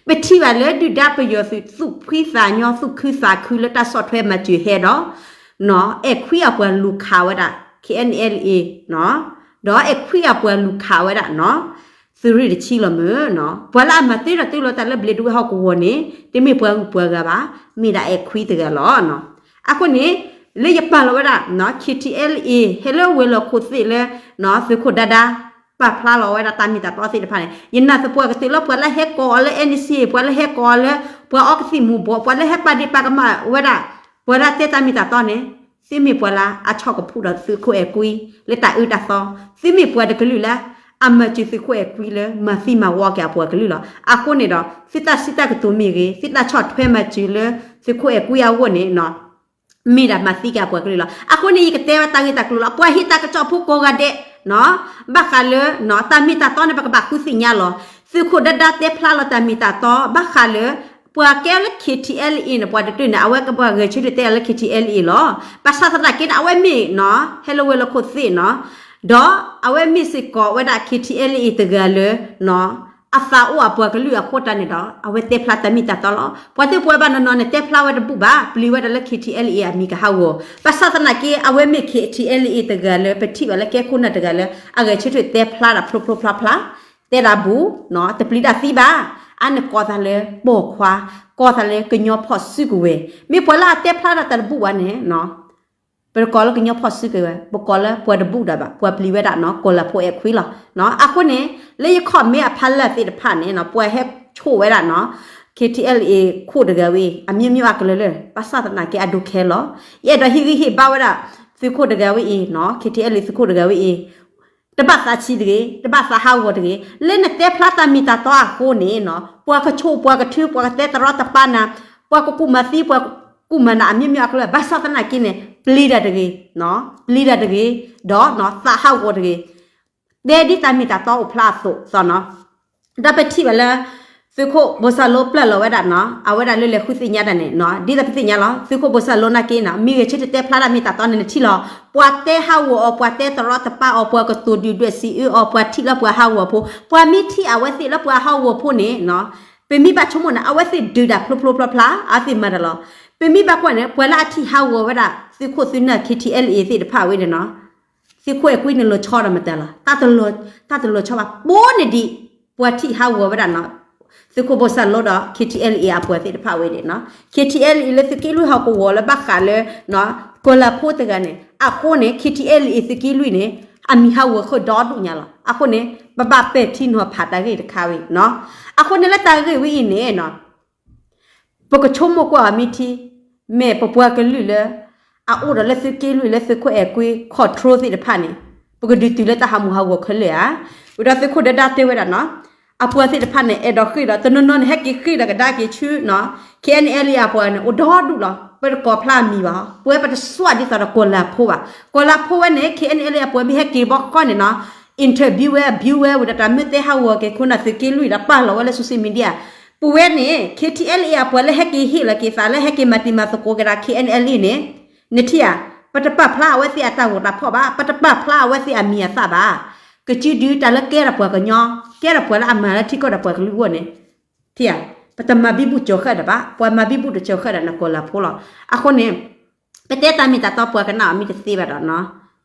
ပထံၣ်ဘၣ်လၢဒုၣ်ဒါပယီၤသုး သူၣ်ဖှံသးညီ သူၣ်ခုသးခုလၢတၢ်ဆီၣ်ထွဲမၤစၢၤဟဲဒီး အဲၣ်ခွံအပှၤလူၤခးဝဲဒၣ် KNLA ဒီးအဲၣ်ခွံအပှၤလူၤခးဝဲဒၣ်နီၤ သုးရ့ၣ်တဆံလီၤမ့ၢ်နီၤ. ပှၤလၢအမၤတ့ၢ်ဒီးတ့ၢ်လီၤတၢ်လၢဘျံးဒဝဲၢ်ဟီၣ်ကဝီၤန့ၣ် တမ့ၢ်ပှၤဂုၤပှၤဂၤဘၣ်, မ့ၢ်ဒၣ်အဲၣ်ခွံတဂၤလီၤ. အဃိန့ၣ် လၢယပာ်လီၤဝဲဒၣ် KTLA ဟဲလၢဝဲၤလီၢ်ခိၣ်သ့ၣ်လၢ သုးခိၣ်ဒါဒါ ပာ်ဖျါလီၤဝဲဒၣ်တၢ်မ့ၢ်တၢ်တီသ့ၣ်တဖၣ်န့ၣ် ယနာ်သပှၢ်ကတၢၢ်လၢပှၤလၢဟဲကိးအီၤလၢ NCA ပှၤလၢဟဲကိးအီၤလၢ ပှၤအီကသံၣ်မူၤဘှီး ပှၤလၢဟဲပာ်ဒ့ၣ်ပာ်ကမၣ်ဝဲဒၣ် ပှၤလၢအတဲတၢ်မ့ၢ်တၢ်တီန့ၣ် သုမ့ၢ်ပှၤလၢအဆီၣ်ကဖူဒီးသုးခိၣ်အဲၣ်ကွံ လၢတၢ်အၢတၢ်သီ, သုမ့ၢ်ပှၤတကလုာ်လၢ အမၤစၢၤသုးခိၣ်အဲၣ်ကွံလၢ မၤသံမၤဝီက့ၤအပှၤကလုာ်လီၤ. အဃိန့ၣ်ဒီး သုတၢ်စံးတၢ်ကတိၤမ့ၢ်ဂ့ၤ, သုတၢ်ဆီၣ်ထွဲမၤစၢၤလၢ သုးခိၣ်အဲၣ်ကွံအဂီၢ်န့ၣ် မ့ၢ်ဒၣ်မၤသံက့ၤအပှၤကလုာ်လီၤ. အဃိန့ၣ် ယကတဲဝဲတၢ်ဂ့ၢ်တၢ်ကျိၤလီၤ. ပှၤဟ့ၣ်တၢ်ကစီၣ်ဖိကိးဂၤဒဲး ဘၣ်ဃးလၢ တၢ်မ့ၢ်တၢ်တီန့ၣ် ပကဘၣ်ဃုသ့ၣ်ညါလီၤ. သုးခိၣ်ဒါဒါတဲဖျါလီၤတၢ်မ့ၢ်တၢ်တီ ဘၣ်ဃးလၢ ပှၤကဲလၢ KTLA န့ၣ် ပှၤတဒူၣ်န့ၣ် အဝဲကဘၣ်ဂဲၤဆၢထၢၣ်တဲလၢ KTLA လီၤ. ဘၣ်ဆၣ်သနာ်က့န့ၣ် အဝဲမ့ၢ် ဟဲလၢဝဲၤလီၢ်ခိၣ်သ့ၣ်နီၤ, ဒီးအဝဲမ့ၢ်စ့ၢ်ကီးဝဲဒၣ် KTLA တဂၤလၢ အသးအိၣ်အပှၤကလုာ်အဃိတၢ်န့ၣ်ဒီး အဝဲတဲဖျါတၢ်မ့ၢ်တၢ်တီလီၤ. ပှၤသ့ၣ်ပှၤဘၣ်နီၢ်နီၢ်န့ၣ် တဲဖျါဝဲတဘူၣ်ဘၣ်, ပျံၤဝဲဒၣ်လၢ KTLA အမံၤကဟးဂီၤ, ဘၣ်ဆၣ်သနာ်က့ အဝဲမ့ၢ် KTLA တဂၤလၢ ပထံၣ်ဘၣ်လၢကဲခိၣ်နၢ်တဂၤလၢ အဂဲၤဆၢထၢၣ်တဲဖျါတၢ်ဖျိဖျိဖျါဖျါ, တဲဒၣ်ဘူး, တပျံၤတၢ်သံဘၣ်, အါန့ၢ်ကိးသးလၢပိာ်ခွါ, ကိးသးလၢကညီဖီၣ်စုကဝဲၤ, မ့ၢ်ပှၤလၢအတဲဖျါဒၣ်တၢ်တဘူၣ်ဘၣ်န့ၣ် ပတကိးလၢကညီဖီၣ်စုကဝဲၤ, ပကိးလၢပှၤတဘူၣ်ဒၣ်ဘၣ်, ပှၤပျံၤဝဲဒၣ်နီၤ ကိးလၢဖိအဲၣ်ခွံလီၤ. အဃိန့ၣ် လၢယ comment အဖီလာ်သ့ၣ်တဖၣ်န့ၣ် ပှၤဟဲဆိၣ်ဝဲဒၣ်နီၤ KTLA ခိၣ်တဂၤဝဲ အမျိုးမျိုးအကလုာ်လၢ ဘၣ်ဆၣ်သနာ်က့အဒိခဲလီၤ. ယအဲၣ်ဒိးဟ့ၣ်ဂံၢ်ဟ့ၣ်ဘါဝဲဒၣ် သုးခိၣ်တဂၤဝဲအံၤနီၤ KTLA သုးခိၣ်တဂၤဝဲအံၤ တဘၣ်သးဆံးတဂ့ၤ, တဘၣ်သးဟးဂီၤတဂ့ၤ, လၢနတဲဖျါတၢ်မ့ၢ်တၢ်တီအဃိန့ၣ်နီၤ ပှၤကဆိၣ် ပှၤကထု ပှၤကတဲတရီတပါနၤ, ပှၤကကူၣ်မၤသံ ပှၤကကူၣ်မၤနၤ အမျိုးမျိုးအကလုာ်, ဘၣ်ဆၣ်သနာ်က့န့ၣ် ပျံၤတၢ်တဂ့ၤ, ပျံၤတၢ်တဂ့ၤ, ဒီးသးဟးဂီၤတဂ့ၤ, တဲဒ်တၢ်မ့ၢ်တၢ်တီအိၣ်ဖျါအသိးသိးနီၤ. ဒီးပထံၣ်ဘၣ်လၢ သုးခိၣ်ဘိၣ်စၢ်လိပျၢ်လီၤဝဲဒၣ်နီၤ အဝဲဒၣ်လၢလဲၤဃုသ့ၣ်ညါတၢ်န့ၣ် ဒ်သိးပသ့ၣ်ညါလီၤ သုးခိၣ်ဘိၣ်စၢ်လိနာ်က့နီၤ မ့ၢ်ဂဲၤဆၢထၢၣ်တဲဖျါတၢ်မ့ၢ်တၢ်တီန့ၣ် နထံၣ်လီၤ. ပှၤတဲဟးဂီၤအီၤ ပှၤတဲတရီတပါအီၤ ပှၤကတိၤဒုၣ်ဒွဲၣ်စံးအၢအီၤ ပှၤထံၣ်လၢပှၤဟးဂီၤဖိ, ပှၤမ့ၢ်ထံၣ်အဝဲသ့ၣ်လၢပှၤဟးဂီၤဖိန့ၣ် ပမ့ၢ်ဘၣ်ဆိကမိၣ်န့ၣ် အဝဲသ့ၣ်ဒုးတၢ်ဖျိဖျိဖျါဖျါ အဝဲသ့ၣ်မၤတၢ်လီၤ. ပမ့ၢ်ဘၣ်ကွၢ်န့ၣ် ပှၤလၢအထံၣ်ဟးဂီၤဝဲဒၣ် သုးခိၣ်သုးနၢ် KTLA သ့ၣ်တဖၣ်ဝဲန့ၣ်နီၤ သုးခိၣ်အဲၣ်ကွံန့ၣ်လီၤဆီဒီးမတၤလီၤ. တၢ်တလီၤဆီဘၣ် ပိန့ၣ်ဒံး ပှၤထံၣ်ဟးဂီၤဝဲဒၣ်နီၤ သုးခိၣ်ဘိၣ်စၢ်လိဒီး KTLA အပှၤသ့ၣ်တဖၣ်ဝဲန့ၣ်နီၤ KTLA လၢသုးက့လွံၢ်ဟီၣ်ကဝီၤလၢဘၣ်ဃးလၢ ကိၢ်လၤဖိတဂၤန့ၣ် အဃိန့ၣ် KTLA သုးက့လွံၢ်န့ၣ် အမံၤဟးဂီၤဃုာ်ဒီဒူၣ်ညါလီၤ. အဃိန့ၣ် ပဘၣ်ပဲာ်ထံနီၤဖးတၢ်ဂ့ၢ်တခါဝဲနီၤ. အဃိန့ၣ်လၢတၢ်ဂ့ၢ်ဝဲအံၤန့ၣ်နီၤ ပကဆိကမိၣ်ကွၢ်အီၤမ့ၢ်ထံ မ့ၢ်ပပှၤကလုာ်လၢ အအိၣ်ဒီးလၢသုးက့လွံၢ်လၢသုးခိၣ်အဲၣ်ကွံ control သ့ၣ်တဖၣ်န့ၣ် ပကဒုးတုၤလၢတၢ်ဟးမုာ်ဟးဂီၤခဲလၢာ်ဧါ. ဝံၤဒီးသုးခိၣ်ဒၢဒါတဲဝဲဒၣ်နီၤ အပှၤသ့ၣ်တဖၣ်န့ၣ် အဲၣ်ဒိးဃ့ၢ်ဒီး တနီၤနီၤန့ၣ် ဟဲက့ၤဃ့ၢ်ဒီးကဒါက့ၤဆူ KNLA အပှၤန့ၣ် အိၣ်ဒီဒူၣ်လီၤ. ပတကိးဖျါအမံၤဘၣ်, ပဝဲပတစွၣ်ဒ်သိးဒီးကိၢ်လၤဖိဘၣ်. ကိၢ်လၤဖိဝဲန့ၣ် KNLA အပှၤမ့ၢ်ဟဲက့ၤဘီဃီန့ၣ်နီၤ interview ဝဲ view ဝဲဝံၤဒီးတၢ်မ့ၢ်တဲဟးဂီၤက့ၤခိၣ်နၢ်သုးက့လွံၢ်ဒီးပာ်လီၤဝဲလၢ social media ပဝဲန့ၣ် K T L A အပှၤလၢဟဲက့ၤဟ့ၣ်လီၤက့ၤသးလၢဟဲက့ၤမၤတံၤမၤသကိးက့ၤဒီး K N L A န့ၣ်, နထံၣ်ဧါ, ပတပာ်ဖျါအဝဲသ့ၣ်အတၢ်ဂီၤတၢ်ဖီၣ်ဘၣ်, ပတပာ်ဖျါအဝဲသ့ၣ်အမံၤအသၣ်ဘၣ်. ကစုဒုတၢ်လၢကဲထီၣ်ပှၤကညီ, ကဲထီၣ်ပှၤလၢအမၤလၢထံကီၢ်ဒီးပှၤကလုာ်အဂီၢ်န့ၣ်, ထံၣ်ဧါ, ပတမၤဘံဘူကၠီၤဃာ်ဒီးဘၣ်, ပှၤမၤဘံဘူတကၠီၤဃာ်ဒီးနကီၢ်လၤဖိလီၤ. အဃိန့ၣ် ပတဲတၢ်မ့ၢ်တၢ်တီပှၤကနၣ်အီၤမ့ၢ်တသ့ဘၣ်ဒီးနီၤ,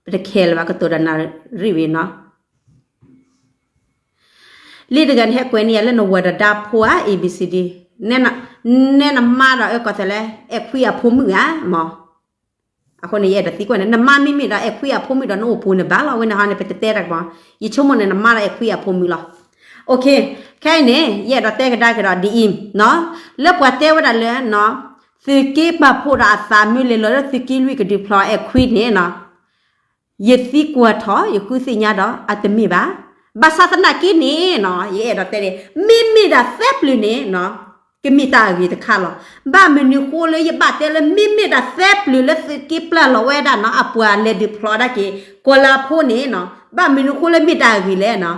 ပတခဲလၢၤဘၣ် ကတိၤဒီးနၣ်ရံၣ်ဝံၤနီၤ. လံာ်တဂၤန့ၣ် ဟဲကွဲးန့ၢ်ယၤလၢနဝၤဒီးဒါဖိဧါ A B C D, နဲနမါဒီးအၢကီၢ်ထဲလဲၣ် အဲၣ်ခွံအဖိမုၣ်ဧါမး. အဃိန့ၣ် ယအဲၣ်ဒိးသံကွၢ်န့ၣ် နမါမ့မ့ၢ်ဒီးအဲၣ်ခွံအဖိမုၣ်ဒီးနအိၣ်ပူၤန့ၣ်ဘၣ်လီၤ. ဝဲန့ၣ်ဟီန့ၣ် ပတတဲတၢ်ကပီၤ, ယဆိကမိၣ်န့ၣ် နမါဒီးအဲၣ်ခွံအဖိမုၣ်လီၤ. ခဲအံၤန့ၣ် ယအဲၣ်ဒိးတဲကဒါက့ၤဒီးဒ်အံၤနီၤ, လၢပှၤတဲဝဲဒၣ်လၢ သုးက့ပာ်ဖှိၣ်ဒီးအသးမ့ၢ်လဲၤလီၤလၢသုးက့လွံၢ်ကဒုးဖျီအဲၣ်ခွံန့ၣ်နီၤ, ယသံကွၢ်ထီၣ် ယဃုသ့ၣ်ညါဒီးအတမ့ၢ်ဘၣ်. ဘၣ်ဆၣ်သနာ်က့န့ၣ်နီၤ ယအဲၣ်ဒိးတဲန့ၣ် မ့မ့ၢ်ဒၣ်သၢပျၢၤန့ၣ်နီၤ ကမ့ၢ်တၢ်အဂ့ၤတခါလီၤ. ဘၣ်မနုၤဃိလၢယဘၣ်တဲလၢ မ့မ့ၢ်ဒၣ်သၢပျၢၤလၢသုးက့ပျၢ်လီၤဝဲဒၣ်နီၤ အပှၤလဲၤဒုးဖျီဒၣ်က့ၤ ကီၤလၤဖိန့ၣ်နီၤ, ဘၣ်မနုၤဃိလၢမ့ၢ်တၢ်အဂ့ၤလဲၣ်နီၤ.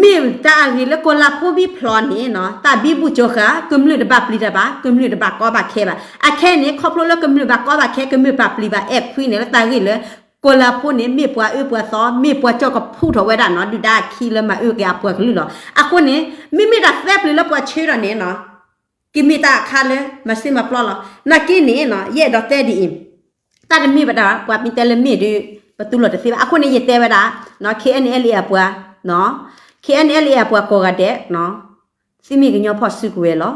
မ့ၢ်တၢ်အဂ့ၤလၢကီၤလၤဖိမ့ၢ်ဖျီန့ၣ်နီၤ တၢ်ဘံဘူကၠီၤဃာ် ကမျၢၢ်တဘၣ်ပျံၤတၢ်ဘၣ်, ကမျၢၢ်တဘၣ်ကီဘၣ်ခဲဘၣ်. အခဲအံၤန့ၣ် ခီဖျိလၢကမျၢၢ်ဘၣ်ကီဘၣ်ခဲ ကမျၢၢ်ဘၣ်ပျံၤဘၣ်အဲၣ်ခွံန့ၣ် လၢတၢ်ဂ့ၢ်လၢ ကီၤလၤဖိန့ၣ် မ့ၢ်ပှၤအၢပှၤသီ မ့ၢ်ပှၤကၠီၣ်ကဖူထီၣ်ဝဲဒၣ်နီၤ ဒုၣ်ဒါအခံလၢမၤအၢက့ၤအပှၤကလုာ်လီၤ. အဃိန့ၣ် မ့မ့ၢ်ဒၣ်သၢပျၢၤလၢပှၤဆှၢဒီးန့ၣ်နီၤ ကမ့ၢ်တၢ်အခါလၢမၤစ့မၤပျီလီၤ. နာ်က့န့ၣ်နီၤ ယအဲၣ်ဒိးတဲဒ်အံၤ, တၢ်တမ့ၢ်ဘၣ်ဒၣ် ပှၤမ့ၢ်တဲလၢမ့ၢ်ဒီး ပတူၢ်လိာ်တသ့ဘၣ်. အဃိန့ၣ် ယတဲဝဲဒၣ် K N L A အပှၤ, K N L A အပှၤကိးဂၤဒဲး သုမ့ၢ်ကညီဖီၣ်စုကဝဲၤလီၤ.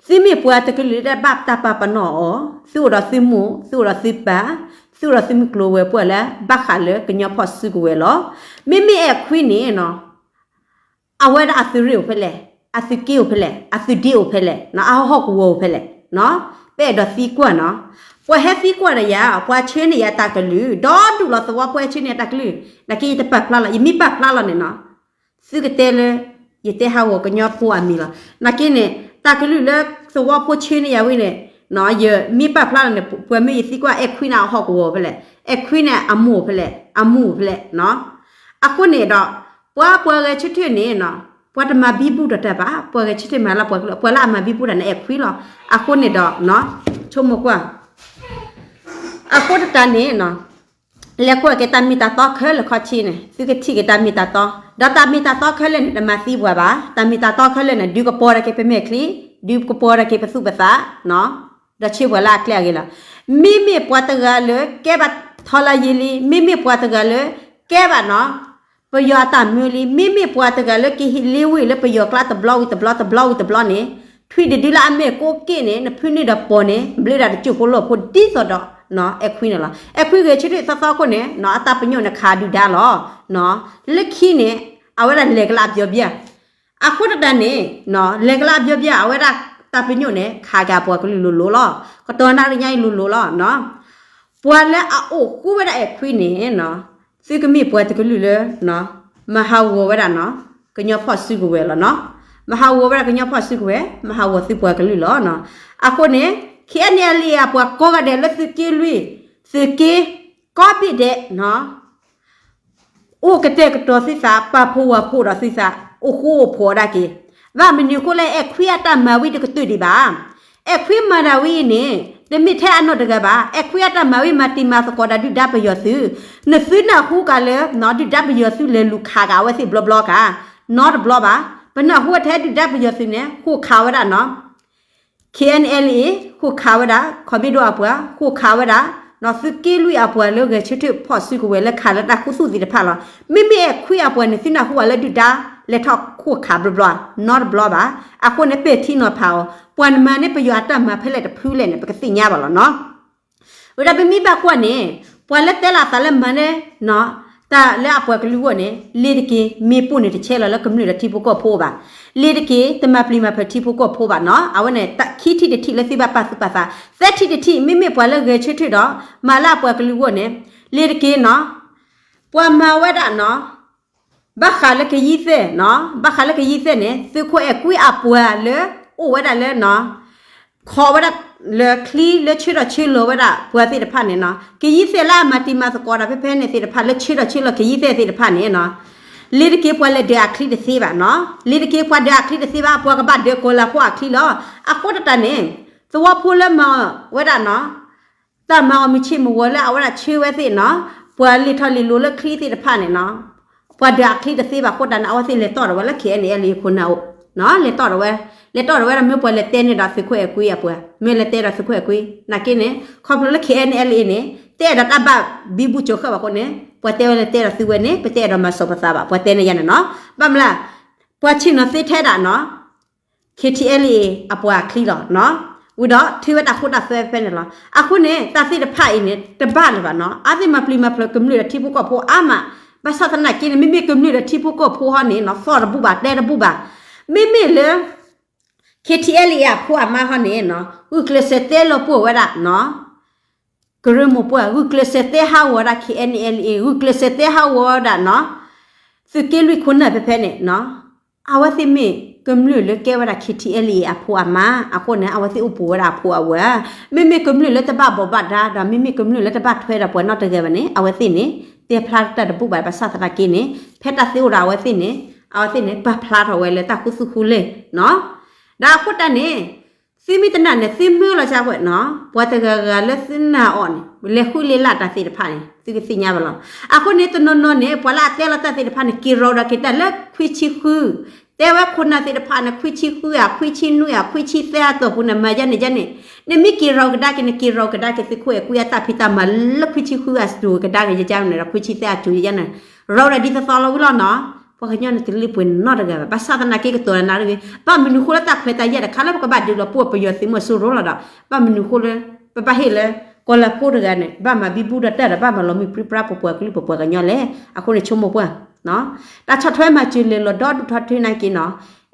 သုမ့ၢ်ပှၤတကလုာ်လၢဘၣ်တၢ်ပာ်ပနီၣ်အီၤ, သုအိၣ်ဒီးသုမိၢ်, သုအိၣ်ဒီးသုပၢ်, သုအိၣ်ဒီးသုမုၢ်ကျိၤဝဲၤကွာ်လၢ ဘၣ်ဃးလၢကညီဖီၣ်စုကဝဲၤလီၤ. မ့မ့ၢ်အဲၣ်ခွံန့ၣ်နီၤ အဝဲဒၣ်အသုးရ့ၣ်အိၣ်ဖဲလဲၣ်, အသုးက့အိၣ်ဖဲလဲၣ်, အသုးဒ့အိၣ်ဖဲလဲၣ်, အဟီၣ်ကဝီၤအိၣ်ဖဲလဲၣ်, ပအဲၣ်ဒိးသံကွၢ်နီၤ. ပှၤဟဲသံကွၢ်ဒီးယၤ ပှၤဆှၢန့ၢ်ယၤတၢ်ကလုၢ် ဒီဒူၣ်လီၤသဝီ ပှၤဆှၢန့ၢ်ယၤတၢ်ကလုၢ်, နာ်က့ယတပာ်ဖျါလီၤ, ယမ့ၢ်ပာ်ဖျါလီၤန့ၣ်နီၤ သုကတဲလၢ ယတဲဟးဂီၤကညီဖိအမံၤလီၤ. နာ်က့န့ၣ် တၢ်ကလုၢ်လၢသဝီဖိဆှၢန့ၢ်ယၤဝံၤန့ၣ် ယမ့ၢ်ပာ်ဖျါလီၤန့ၣ် ပှၤမ့ၢ်ယသံကွၢ်အဲၣ်ခွံန့ၣ်အဟီၣ်ကဝီၤဖဲလဲၣ်, အဲၣ်ခွံန့ၣ်အမိၢ်ဖဲလဲၣ်, အမူဖဲလဲၣ်နီၤ. အဃိန့ၣ်ဒီး ပှၤပှၤဂဲၤဆၢထၢၣ်န့ၣ်နီၤ ပှၤတမၤဘံဘူဒီးတၢ်ဘၣ်, ပှၤဂဲၤဆၢထၢၣ်မၤလၢပှၤကလုာ်, ပှၤလၢအမၤဘံဘူတၢ်န့ၣ်အဲၣ်ခွံလီၤ. အဃိန့ၣ်ဒီး ဆိကမိၣ်ကွၢ် အဃိတတၢ်န့ၣ် လဲၤကွၢ်က့ၤတၢ်မ့ၢ်တၢ်တီခဲလၢာ်ခီဆံန့ၣ် သုကထံၣ်က့ၤတၢ်မ့ၢ်တၢ်တီ, ဒီးတၢ်မ့ၢ်တၢ်တီခဲလၢာ်န့ၣ် တမၤသံပှၤဘၣ်. တၢ်မ့ၢ်တၢ်တီခဲလၢာ်န့ၣ် ဒုးကပီၤဒၣ်က့ၤပမဲာ်ချံ, ဒုးကပီၤဒၣ်က့ၤပသူၣ်ပသး, ဒီးဆှၢပှၤလၢအကျဲအဂ့ၤလီၤ. မ့မ့ၢ်ပှၤတဂၤလၢကဲဘၣ်ထီလါယံၤလံ, မ့မ့ၢ်ပှၤတဂၤလၢကဲဘၣ်နီၤ ပယီၤအတၢ်မၢလံ, မ့မ့ၢ်ပှၤတဂၤလၢကဟံးလ့ဝ့ၢ်လၢပယီၤကျါတဘျီဝံၤတဘျီ တဘျီဝံၤတဘျီန့ၣ်, ထွံၣ်တဒုလၢအမဲာ်ကိးက့ၣ်န့ၣ် နဖုန့ၢ်ဒီးပိာ်န့ၣ် ဘျုးဒၣ်တစိၢ်ဖိလီၢ်ဖိဒ်သိးဒီး အဲၣ်ခွံန့ၣ်လီၤ. အဲၣ်ခွံဂဲၤဆၢထၢၣ်သီသီခိၣ်န့ၣ် အတၢ်ပညိၣ်န့ၣ်ခးဒုၣ်ဒါလီၤ. လၢခံန့ၣ် အဝဲဒၣ်လဲၤကလၢအပျီပျၢ် အဃိတတၢ်န့ၣ် လဲၤကလၢအပျီပျၢ် အဝဲဒၣ်တၢ်ပညိၣ်န့ၣ် ခးက့ၤအပှၤကလုာ်လိၤလိၤလီၤ. ကတီၢ်နၣ်ရံၣ်ညါအံၤလိၤလိၤလီၤ. ပှၤလၢအအိၣ်ဃူဝဲဒၣ်အဲၣ်ခွံန့ၣ် သုကမ့ၢ်ပှၤတကလုာ်လၢ မၤဟးဂီၤဝဲဒၣ်နီၤ ကညီဖီၣ်စုကဝဲၤလီၤနီၤ. မၤဟးဂီၤဝဲဒၣ်ကညီဖီၣ်စုကဝဲၤ, မၤဟးဂီၤသုပှၤကလုာ်လီၤနီၤ. အဃိန့ၣ် K N L A အပှၤကိးဂၤဒဲးလၢသုးက့လွံၢ်, သုးက့ ကိးဘ့ၣ်ဒဲးနီၤ အိၣ်ကတဲာ်ကတီၤသုသး, ပာ်ဖှိၣ်ဝၤဖှိၣ်ဒီးသုသး, အိၣ်ဃူအိၣ်ဖိးဒၣ်က့ၤ. ဘၣ်မနုၤဃိလဲၣ် အဲၣ်ခွံအတၢ်မၤဝံၤတကတၢၢ်ဒံးဘၣ်. အဲၣ်ခွံမၤတၢ်ဝံၤအံၤန့ၣ် တမ့ၢ်ထဲအနီၢ်တဂၤဘၣ်. အဲၣ်ခွံအတၢ်မၤဝံၤ မၤတံၤမၤသကိးဒီးဒုၣ်ဒါပယီၤသုး, နသုနၢ်ဟူကၤလၢ ဒုၣ်ဒါပယီၤသုးလဲၤလူၤခးက့ၤအဝဲသ့ၣ်ဘျီဘျီကၤ, နီတဘျီဘၣ်. ပနၢ်ဟူထဲဒုၣ်ဒါပယီၤသုးန့ၣ် ဃိၣ်ခးဝဲဒၣ်နီၤ K N L A ဃိၣ်ခးဝဲဒၣ်, ခီဘ့ဒိၣ်အပှၤ ဃိၣ်ခးဝဲဒၣ်, သုးက့လွံၢ်အပှၤလၢဂဲၤဆၢထၢၣ်ဖီၣ်စုကဝဲၤလၢခးလၢတၢ်ခူသူၣ်သ့ၣ်တဖၣ်လီၤ. မ့မ့ၢ်အဲၣ်ခွံအပှၤန့ၣ် သုနၢ်ဟူအီၤလၢဒုၣ်ဒါ လဲၤထီၣ်ဃိၣ်ခးဘျီဘျီ, နီတဘျီဘၣ်. အဃိန့ၣ် ပဲာ်ထံနီၤဖးအီၤ, ပှၤနမၤန့ၢ်ပယီၤအတၢ်မၤဖဲလဲၣ်တဖုလဲၣ်န့ၣ် ပကသ့ၣ်ညါဘၣ်လီၤနီၤ. ဝဲဒၣ်ပမ့ၢ်ဘၣ်ကွၢ်န့ၣ် ပှၤလၢတဲလီၤအသးလၢမၤန့ၢ် တၢ်လၢအပှၤကလုာ်အဂီၢ်န့ၣ် လ့ၤတက့ၤ မ့ၢ်ပိၢ်န့ၣ်တဆဲးလီၤလၢကမျၢၢ်ဒီးထံဖိကီၢ်ဖိဘၣ်. လ့ၤတက့ၤ တမၤပျံၤမၤဖုးထံဖိကီၢ်ဖိဘၣ်နီၤ. အဝဲန့ၣ် ခံထံၣ်တထံၣ်လၢသုဘၣ်ပာ်သူၣ်ပာ်သး, သၢထံၣ်တထံၣ် မ့မ့ၢ်ပှၤလၢဂဲၤဆၢထၢၣ်ဒီး မၤလၢအပှၤကလုာ်အဂီၢ်န့ၣ် လ့ၤတက့ၤနီၤ ပှၤမၤဝဲဒၣ်နီၤ ဘၣ်ဃးလၢကယံၤသဲၣ်နီၤ, ဘၣ်ဃးလၢကယံၤသဲၣ်န့ၣ် သုးခိၣ်အဲၣ်ကွံအပှၤလၢ အိၣ်ဝဲဒၣ်လၢ ခိးဝဲဒၣ်လၢချံလၢဆၢထီၣ်ဆၢလီၤဝဲဒၣ်ပှၤသ့ၣ်တဖၣ်န့ၣ်နီၤ, ကယံၤသဲၣ်လၢအမၤတံၤမၤသကိးဒီးဖဲဖဲန့ၣ်သ့ၣ်တဖၣ် လၢဆၢထီၣ်ဆၢလီၤကယံၤသဲၣ်သ့ၣ်တဖၣ်န့ၣ်နီၤ, လ့ၤတက့ၤပှၤလဲၤဒၢးအချံတသ့ဘၣ်နီၤ, လ့ၤတက့ၤပှၤဒၢးအချံတသ့ဘၣ်, ပှၤကဘၣ်ဒၢးကီၤလၤဖိအချံလီၤ. အဃိတၢ်န့ၣ် သဝီဖိလၢမၤဝဲဒၣ်နီၤ တၢ်မၤအီၤမုၢ်ဆ့ၣ်မုၢ်ဂီၤလၢအဝဲဒၣ်ဆှၢဝဲသ့ၣ်နီၤ, ပှၤလ့ၤထီၣ်လ့ၤလီၤလၢချံသ့ၣ်တဖၣ်န့ၣ်နီၤ, ပှၤဒၢးအချံတသ့ဘၣ်အဃိတၢ်န့ၣ် အဝဲသ့ၣ်လဲၤတီၣ်ဒီးဝဲလၢ KNLA ခိၣ်နၢ်အိၣ်နီၤ, လဲၤတီၣ်ဒီးဝဲ, လဲၤတီၣ်ဒီးဝဲဒၣ် မ့ၢ်ပှၤလဲၤတဲန့ၢ်ဒီးသုးခိၣ်အဲၣ်ကွံအပှၤ, မ့ၢ်လဲၤတဲဒီးသုးခိၣ်အဲၣ်ကွံ, နာ်က့န့ၣ် ခီဖျိလၢ KNLA န့ၣ် တအဲၣ်ဒိးတၢ်ဘၣ်ဘံဘူကၠိၤဃၢဘၣ်အဃိန့ၣ် ပှၤတဲဝဲလဲၤတဲဒီးသုဝဲန့ၣ် ပတအဲၣ်ဒိးမၤစီၤပသးဘၣ်, ပှၤတဲန့ၢ်ယၤန့ၣ်နီၤ, ဘၣ်မနုၤလဲၣ်, ပှၤဆ့ၣ်နီၤသ့ထဲဒၣ်နီၤ KTLA အပှၤအချံလီၤနီၤ, ဝံၤဒီးထုးဝဲတၢ်ဃူတၢ်သွဲဖဲန့ၣ်လီၤ. အဃိန့ၣ် တၢ်သ့ၣ်တဖၣ်အံၤန့ၣ် တဘၣ်လၢၤဘၣ်နီၤ, အဝဲသ့ၣ်မၤပျံၤမၤဖုးကမျၢၢ်ဒီးထံဖိကီၢ်ဖိအါမး, ဘၣ်ဆၣ်သနာ်က့န့ၣ် မ့မ့ၢ်ကမျၢၢ်ဒီးထံဖိကီၢ်ဖိဟီန့ၣ်နီၤ သီၣ်တဘူၣ်ဘၣ် တဲတဘူၣ်ဘၣ်, မ့မ့ၢ်လၢ KTLA အဖိအမါဟီန့ၣ်နီၤ ဂုာ်ကျဲးစၢးတဲလီၤပှိၢ်ဝဲဒၣ်နီၤ ကရၢမိၢ်ပှၢ် ဂုာ်ကျဲးစၢးတဲဟးဂီၤဝဲဒၣ် KNLA ဂုာ်ကျဲးစၢးတဲဟးဂီၤဝဲဒၣ်နီၤ သုးက့လွံၢ်ခိၣ်နၢ်ဖဲဖဲန့ၣ်နီၤ, အဝဲသ့ၣ်မ့ၢ်ကမျၢၢ်လၢကဲဝဲဒၣ် KTLA အဖိအမါအဃိန့ၣ် အဝဲသ့ၣ်အိၣ်ပူၤဝဲဒၣ်အဖိအဝၤ, မ့မ့ၢ်ကမျၢၢ်လၢတဘၣ်ဘိးဘၣ်ဒါ ဒီးမ့မ့ၢ်ကမျၢၢ်လၢတဘၣ်ထွဲဒီးပှၤနီတဂၤဘၣ်န့ၣ် အဝဲသ့ၣ်န့ၣ် တဲဖျါတၢ်တဘူၣ်ဘၣ်, ဘၣ်ဆၣ်သနာ်က့န့ၣ် ဖဲတၢ်သ့အိၣ်ဒီးအဝဲသ့ၣ်န့ၣ် အဝဲသ့ၣ်န့ၣ် ပာ်ဖျါထီၣ်ဝဲလၢတၢ်ခူသူၣ်ခူလ့ၢ်နီၤ, ဒီးအဃိတၢ်န့ၣ် သုမ့ၢ်တနာ်န့ၣ် သုမၢလီၤကဝဲနီၤ, ပှၤတဂၤဂၤလၢသုနာ်အီၤန့ၣ် လဲၤဃုလ့လၢ်တၢ်သ့ၣ်တဖၣ်န့ၣ် သုကသ့ၣ်ညါဘၣ်လီၤ. အဃိန့ၣ် တနီၤနီၤန့ၣ် ပှၤလၢအတဲလီၤတၢ်သ့ၣ်တဖၣ်န့ၣ် က့ၤရီၤဒီးက့ၤတၢ်လၢခွံဆံဃု, တဲဝဲခိၣ်နၢ်သ့ၣ်တဖၣ်န့ၣ် ခွံဆံဃုဧါ ခွံဆံနွံဧါ ခွံဆံသၢအတီၢ်ပူၤန့ၣ် မၤယဲန့ၣ်ယဲန့ၣ်, နမ့ၢ်က့ၤရီၤကဒါက့ၤ နက့ၤရီၤကဒါက့ၤ သုးခိၣ်အဲၣ်ကွံအတၢ်ဖံးတၢ်မၤလၢခွံဆံဃုအစူၤကဒါက့ၤယဲန့ၣ်ဒီး ခွံဆံသၢအစူၤယဲန့ၣ် ရီၤဒီးဒ်သိးသိးလီၤဝံၤလီၤနီၤ. ပှၤကညီန့ၣ်တလၢပှဲၤနီတဂၤဘၣ်, ဘၣ်ဆၣ်သနာ်က့ကတိၤနၤတဂ့ၤ, ဘၣ်မနုၤဃိလၢတၢ်ခွဲးတၢ်ယာ်တခါလၢပကဘၣ်ဒုးလီၤပှိၢ်ပယီၤသုးမီၤစိရိၤလီၤဒီး ဘၣ်မနုၤဃိလၢ ပဘၣ်ဟ့ၣ်လၢ ကီၤလၤဖိတဂၤန့ၣ် ဘၣ်မၤဘံဘူဒီးတၢ်ဒီး ဘၣ်မၤလီၤမုၢ်ပြံပြါပပှၤကလုာ်ပပှၤကညီလဲၣ်. အဃိန့ၣ်ဆိကမိၣ်ပှၢ် တၢ်ဆီၣ်ထွဲမၤစၢၤလဲၤလီၤဒီဒူၣ်ထီထီနာ်က့နီၤ,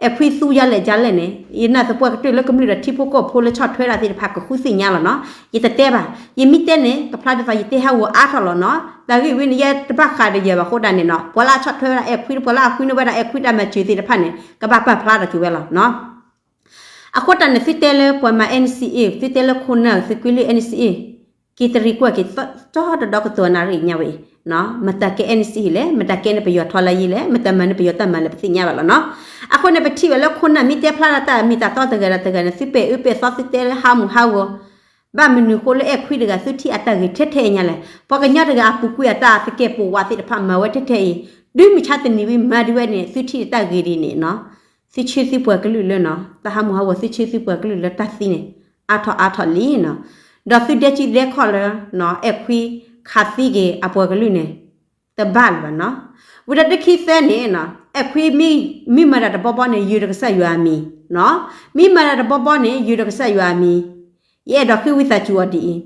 အဲၣ်ခွံသူယၤလဲၣ်ယၤလဲၣ်န့ၣ် ယနာ်သပှၢ်ကတၢၢ်လၢကမျၢၢ်ဒီးထံဖိကီၢ်ဖိလၢဆီၣ်ထွဲတၢ်သ့ၣ်တဖၣ်ကဃုသ့ၣ်ညါလီၤနီၤ. ယတတဲဘၣ်, ယမ့ၢ်တဲန့ၣ် ကဖျါဒ်သိးယတဲဟးဂီၤအါထီၣ်လီၤနီၤ. တၢ်ဂ့ၢ်ဝဲန့ၣ် ယဲတဘၣ်ဃးဒီးယၤဘၣ်အဃိဒၣ်န့ၣ်နီၤ, ပှၤလၢအဆီၣ်ထွဲဝဲဒၣ်အဲၣ်ခွံ ပှၤလၢအဃုန့ၢ်ဝဲဒၣ်အဲၣ်ခွံတၢ်မၤစၢၤသ့ၣ်တဖၣ်န့ၣ် ကဘၣ်ပာ်ဖျါထီၣ်က့ၤဝဲလီၤနီၤ. အဃိတၢ်န့ၣ် သုတဲလၢပှၤမၤ NCA သုတဲလၢခိၣ်နၢ် သုးက့လွံၢ် NCA က့ၤတရံးကွၢ်က့ၤ တီတဒီကတိၤနၣ်ရံၣ်ညါဝဲအံၤ, မတၤကဲ NCA လဲၣ်, မတၤကဲန့ၣ်ပယီၤထီလၢယံၤလဲၣ်, မတၤမၤန့ၢ်ပယီၤတၢ်မၤလဲၣ် ပသ့ၣ်ညါဘၣ်လီၤနီၤ. အဃိန့ၣ် ပထံၣ်ဝဲလၢခိၣ်နၢ်မ့ၢ်တဲဖျါလၢတၢ်မ့ၢ်တၢ်တီတဂၤဒီးတဂၤန့ၣ် သုပဲာ်အၢပဲာ်သီ သုတဲလၢဟးမုာ်ဟးဂီၤ ဘၣ်မနုၤဃိလၢအဲၣ်ခွံတဂၤ သုထံၣ်အတၢ်ဂ့ၤထဲထဲအံၤညါလဲၣ်. ပှၤကညီတဂၤအပူၤကွံာ်အတၢ်သကဲာ်ပဝးသ့ၣ်တဖၣ်မၤဝဲထဲထဲအံၤ, ဒုးမုၢ်ဆါတနံၤဝံၤမၤဒုးဝဲန့ၣ် သုထံၣ်တၢ်ဂ့ၤဒ်န့ၣ်နီၤ. သုဆၢသုပှၤကလုာ်လၢနီၤ, တၢ်ဟးမုာ်ဟးဂီၤ သုဆၢသုပှၤကလုာ်လၢတၢ်သံန့ၣ် အါထီၣ်အါထီၣ်လံနီၤ. ဒီးသုဒဲကုဒဲခီၣ်လၢ အဲၣ်ခွံခးသံက့ၤအပှၤကလုာ်န့ၣ် တဘၣ်လၢၤဘၣ်နီၤ. ဝံၤဒီးတခံသၢန့ၣ်နီၤ, အဲၣ်ခွံမ့ၢ်မၤတၢ်တဘီဘီန့ၣ် ယုာ်ဒီးကစၢ်ယွၤအမံၤနီၤ. မ့ၢ်မၤတၢ်တဘီဘီန့ၣ် ယုာ်ဒီးကစၢ်ယွၤအမံၤ ယအဲၣ်ဒိးဃ့ဝံသးစူၤအီၤဒ်အံၤ,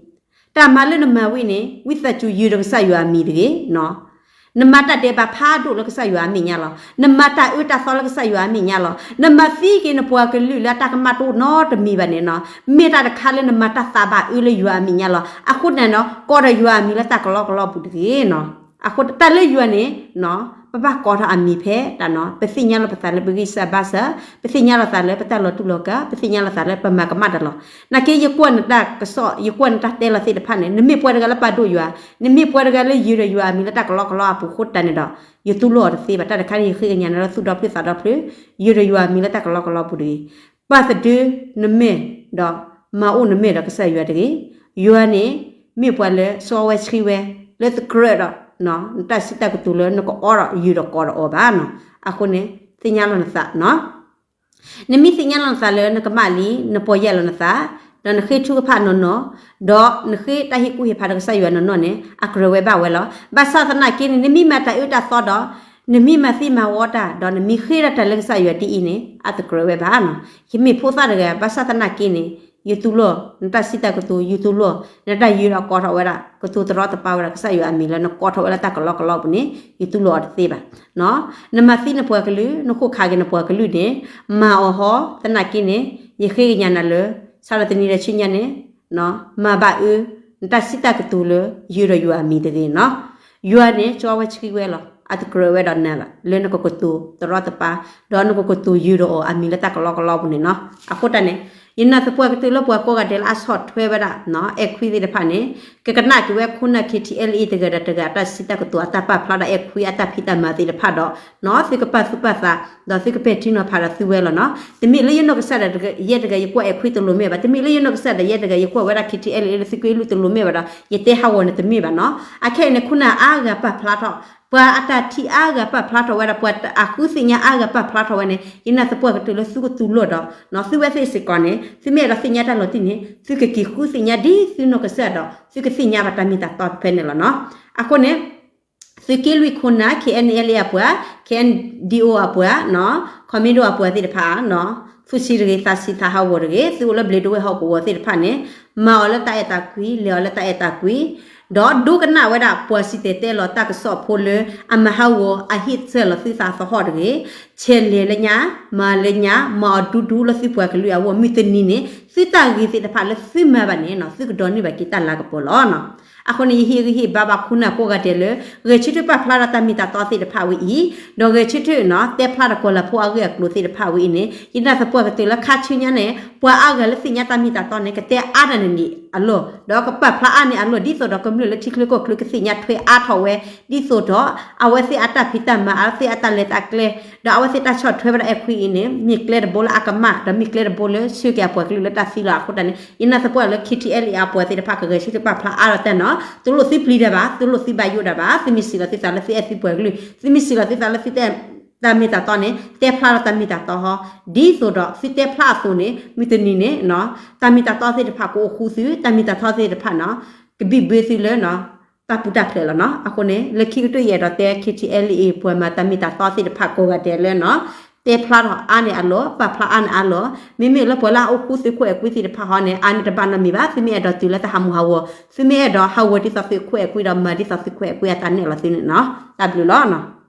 တၢ်မၤလၢနမၤဝံၤန့ၣ် ဝံသးစူၤယုာ်ဒီးကစၢ်ယွၤအမံၤတဂ့ၤနီၤ. နမၤတၢ်ဒဲးဘးဖးဒိၣ်လၢကစၢ်ယွၤအမဲာ်ညါလီၤ. နမၤတၢ်အၢတၢ်သီလၢကစၢ်ယွၤအမဲာ်ညါလီၤ. နမၤသံက့ၤနပှၤကလုာ်လၢအတၢ်ကမၣ်တအိၣ်နီတမံၤဘၣ်န့ၣ်နီၤ, မ့ၢ်တၢ်တခါလၢနမၤတၢ်သးဘၣ်အၢလၢယွၤအမဲာ်ညါလီၤ. အဃိန့ၣ်နီၤ ကိးဒီးယွၤအမံၤလၢတၢ်ကလီကလီပူၤတဂ့ၤနီၤ. အဃိတၢ်လၢယွၤန့ၣ် ပဘၣ်ကိးထီၣ်အမံၤဖဲတၢ်နီၤ, ပသ့ၣ်ညါလီၤပသးလၢပဂံၢ်စၢ်ဘါစၢ်, ပသ့ၣ်ညါလီၤသးလၢပတၢ်လီၤတူာ်လီၤကာ်, ပသ့ၣ်ညါလီၤသးလၢပမၤကမၣ်တၢ်လီၤ. နာ်က့ယကွၢ်နတၢ်ကစီၣ်, ယကွၢ်နတၢ်တဲလီၤသ့ၣ်တဖၣ်န့ၣ် နမ့ၢ်ပှၤတဂၤလၢပာ်ဒိၣ်ယွၤ, နမ့ၢ်ပှၤတဂၤလၢယုာ်ဒီးယွၤအမံၤလၢတၢ်ကလီကလီအပူၤအဃိတၢ်န့ၣ်ဒီး ယတူၢ်လိာ်အီၤတသ့ဘၣ်. တၢ်တခါန့ၣ် ယဃ့ကညးနၤလၢသူၣ်ဒီဖျၢၣ်သးဒီဖျၢၣ်, ယုာ်ဒီးယွၤအမံၤလၢတၢ်ကလီကလီပူၤတဂ့ၤ. ပာ်သဒၢနမဲာ်ဒီး မၤအိၣ်နမဲာ်ဒီးကစၢ်ယွၤတဂ့ၤ. ယွၤန့ၣ် မ့ၢ်ပှၤလၢစီဝဲဆှံဝဲ လၢတကြၢးဒီး နတၢ်စံးတၢ်ကတိၤလၢနကအီဒီးယုာ်ဒီးကိးဒီးအီၤဘၣ်နီၤ. အဃိန့ၣ် သ့ၣ်ညါလီၤနသးနီၤ. နမ့ၢ်သ့ၣ်ညါလီၤနသးလၢနကမၣ်လံ, နပီၢ်ယၢ်လီၤနသး, ဒီးနဃ့ထုကဖၣ်နီၢ်နီၢ်, ဒီးနဃ့တၢ်ဟ့ၣ်ကူၣ်ဟ့ၣ်ဖးဒီးကစၢ်ယွၤနီၢ်နီၢ်န့ၣ် အကြၢးဝဲဘၣ်ဝဲလီၤ. ဘၣ်ဆၣ်သနာ်က့န့ၣ် နမ့ၢ်မၤတၢ်အၢတၢ်သီဒီး နမ့ၢ်မၤသံမၤဝီတၢ် ဒီးနမ့ၢ်ဃ့တၢ်တၢ်လၢကစၢ်ယွၤဒ်အံၤန့ၣ် အတကြၢးဝဲဘၣ်နီၤ. ယမ့ၢ်ဖိသၣ်တဂၤ ဘၣ်ဆၣ်သနာ်က့န့ၣ် ယတူၢ်လိာ် နတၢ်စံးတၢ်ကတိၤ ယတူၢ်လိာ်, နတၢ်ယုာ်ဒီးကိးထီၣ်ဝဲဒၣ် ကတိၤတရီတပါဝဲဒၣ်ကစၢ်ယွၤအမံၤလၢနကိးထီၣ်ဝဲလၢတၢ်ကလီကလီပူၤန့ၣ် ယတူၢ်လိာ်အီၤတသ့ဘၣ်. နမၤသံနပှၤကလုာ် နဃိးခးက့ၤနပှၤကလုာ်န့ၣ် မၤအီၤဟီ သနာ်က့န့ၣ် ယဃ့ကညးနၤလၢ စးထီၣ်တနံၤဒီးဆူညါန့ၣ် မၤဘၣ်အၢ နတၢ်စံးတၢ်ကတိၤလၢယုာ်ဒီးယွၤအမံၤတဂ့ၤနီၤ. ယွၤန့ၣ် ကၠီဝဲဆှံဝဲလီၤ. အတကြၢးဝဲဒီးနၤဘၣ် လၢနကကတိၤတရီတပါ ဒီးနကကတိၤယုာ်ဒီးအီၤအမံၤလၢတၢ်ကလီကလီပူၤန့ၣ်နီၤ. အဃိတၢ်န့ၣ် ယနာ်သပှၢ်ကတၢၢ်လၢပှၤကိးဂၤဒဲးလၢအဆီၣ်ထွဲဝဲဒၣ် အဲၣ်ခွံသ့ၣ်တဖၣ်န့ၣ် ကကနၣ်က့ၤဝဲခိၣ်နၢ် KTLA တဂၤဒီးတဂၤ အတၢ်စံးတၢ်ကတိၤ အတၢ်ပာ်ဖျါဒီးအဲၣ်ခွံအတၢ်ဖံးတၢ်မၤသ့ၣ်တဖၣ်ဒီး သုကပာ်သူၣ်ပာ်သး ဒီးသုကပဲာ်ထံနီၤဖးဒီးသုဝဲလီၤနီၤ. တမ့ၢ်လၢယနီၢ်ကစၢ်ဒၣ်ယဲတဂၤ ယကွၢ်အဲၣ်ခွံတလိၤမ့ၢ်ဘၣ်, တမ့ၢ်လၢယနီၢ်ကစၢ်ဒၣ်ယဲတဂၤ ယကွၢ်ဝဲဒၣ် KTLA လၢသုးက့လွံၢ်တလိၤမ့ၢ်ဘၣ်ဒီး ယတဲဟးဂီၤန့ၣ်တမ့ၢ်ဘၣ်နီၤ. အခဲအံၤန့ၣ် ခိၣ်နၢ်အါဂၤပာ်ဖျါထီၣ် ပှၤအတၢ်ထံၣ်အါဂၤပာ်ဖျါထီၣ်ဝဲဒၣ် ပှၤအဃုသ့ၣ်ညါအါဂၤပာ်ဖျါထီၣ်ဝဲန့ၣ် ယနာ်သပှၢ်ကတၢၢ်လၢသုကတူၢ်လိာ်ဒီး သုဝဲသ့ၣ်စ့ၢ်ကီးန့ၣ် သုမ့ၢ်အဲၣ်ဒိးသ့ၣ်ညါတၢ်လီၤတံၢ်န့ၣ် သုကက့ၤဃုသ့ၣ်ညါဒ်သုနီၢ်ကစၢ်ဒီး သုကသ့ၣ်ညါဘၣ်တၢ်မ့ၢ်တၢ်တီဖဲန့ၣ်လီၤနီၤ. အဃိန့ၣ် သုးက့လွံၢ်ခိၣ်နၢ် KNLA အပှၤ, KNDO အပှၤ, Commando အပှၤသ့ၣ်တဖၣ် သူၣ်ဆံးတဂ့ၤ သးဆံး သးဟးဂီၤတဂ့ၤ, သုအိၣ်လၢဘျ့ဒဝဲၢ်ဟီၣ်ကဝီၤသ့ၣ်တဖၣ်န့ၣ် မၤအီၤလၢတၢ်အဲၣ်တၢ်ကွံ လဲၤအီၤလၢတၢ်အဲၣ်တၢ်ကွံ ဒီးဒိကနၣ်ဝဲဒၣ်ပှၤစံၣ်တဲၤတဲလီၤတၢ်ကစီၣ်ဖိလၢ အမၤဟးဂီၤအဟ့ၣ်ဆၢလီၤသုသးသဟီၣ်တဂ့ၤ, ဆဲးလဲၤလၢညါ မၤလၢညါ မၤအီၤဒူဒူလၢသုပှၤကလုာ်အဂီၢ် မုၢ်တနံၤန့ၣ် သုတၢ်ဂ့ၤသ့ၣ်တဖၣ်လၢသုမၤဘၣ်န့ၣ် သုကဒိးန့ၢ်ဘၣ်က့ၤတၢ်လၤကပီၤလီၤ. အဃိန့ၣ် ယဟ့ၣ်ဂံၢ်ဟ့ၣ်ဘါဘၣ်ခိၣ်နၢ်ကိးဂၤဒဲးလၢ ဂဲၤဆၢထၢၣ်ပာ်ဖျါဒီးတၢ်မ့ၢ်တၢ်တီသ့ၣ်တဖၣ်ဝဲအံၤ, ဒီးဂဲၤဆၢထၢၣ် တဲဖျါဒီးကီၤလၤဖိအဂ့ၢ်အကျိၤသ့ၣ်တဖၣ်ဝဲအံၤန့ၣ် ယနာ်သပှၢ်ကတၢၢ်လၢခါဆူညါန့ၣ် ပှၤအါဂၤလၢသ့ၣ်ညါတၢ်မ့ၢ်တၢ်တီန့ၣ် ကတဲအါတၢ်န့ၣ်န့ၣ်အလီၢ် ဒီးကပာ်ဖျါအါန့ၢ်အလီၢ် ဒ်သိးဒီးကမျၢၢ်လၢထံချၢကီၢ်ချၢကသ့ၣ်ညါထွဲအါထီၣ်ဝဲ ဒ်သိးဒီး အဝဲသ့ၣ်အတၢ်ဖံးတၢ်မၤ အဝဲသ့ၣ်အတၢ်လဲၤတၢ်ကျဲ ဒီးအဝဲသ့ၣ်တၢ်ဆီၣ်ထွဲဝဲဒၣ်အဲၣ်ခွံအံၤန့ၣ် မ့ၢ်ကျဲတဘိလၢအကမၣ် ဒီးမ့ၢ်ကျဲတဘိလၢဆှၢက့ၤအပှၤကလုာ်လၢတၢ်သံလီၤ. အဃိတၢ်န့ၣ် ယနာ်သပှၢ်လၢ KTLA အပှၤသ့ၣ်တဖၣ်ကဂဲၤဆၢထၢၣ်ပာ်ဖျါအါထီၣ်တၢ်နီၤ, တလိၣ်သုပျံၤတၢ်ဘၣ်, တလိၣ်သုဘၣ်ယိၣ်တၢ်ဘၣ်, သုမ့ၢ်စံးလီၤသုသးလၢသုအဲၣ်သုပှၤကလုာ်, သုမ့ၢ်စံးလီၤသုသးလၢသုတၢ်မ့ၢ်တၢ်တီန့ၣ် တဲဖျါလီၤတၢ်မ့ၢ်တၢ်တီဟီ, ဒ်သိးဒီးသုတဲဖျါအသိးန့ၣ် မုၢ်တနံၤန့ၣ် တၢ်မ့ၢ်တၢ်တီသ့ၣ်တဖၣ်ကအိၣ်ဃူသု, တၢ်မ့ၢ်တၢ်တီသ့ၣ်တဖၣ်နီၤ ကဘံၣ်ဘုသုလၢ တၢ်ပူၤတၢ်ဖျဲးလီၤနီၤ. အဃိန့ၣ် လၢခံကတၢၢ်ယအဲၣ်ဒိးတဲ KTLA ပှၤမၤတၢ်မ့ၢ်တၢ်တီသ့ၣ်တဖၣ်ကိးဂၤဒဲးလၢနီၤ တဲဖျါထီၣ်အါန့ၢ်အလီၢ်, ပာ်ဖျါအါန့ၢ်အလီၢ်, မ့မ့ၢ်လၢပှၤလၢအအိၣ်ဃူသုးခိၣ်အဲၣ်ကွံသ့ၣ်တဖၣ်ဟီန့ၣ် အါန့ၢ်တဘၣ်နီတမံၤဘၣ်. သုမ့ၢ်အဲၣ်ဒိးတုၤလၢတၢ်ဟးမုာ်ဟးဂီၤ, သုမ့ၢ်အဲၣ်ဒိးဟးဂီၤဒ်သိးသုးခိၣ်အဲၣ်ကွံဒီးမၤဒ်သိးသုးခိၣ်အဲၣ်ကွံအတၢ်နဲၣ်လီၤသုန့ၣ်နီၤ. တၢ်ဘျုးလီၤ.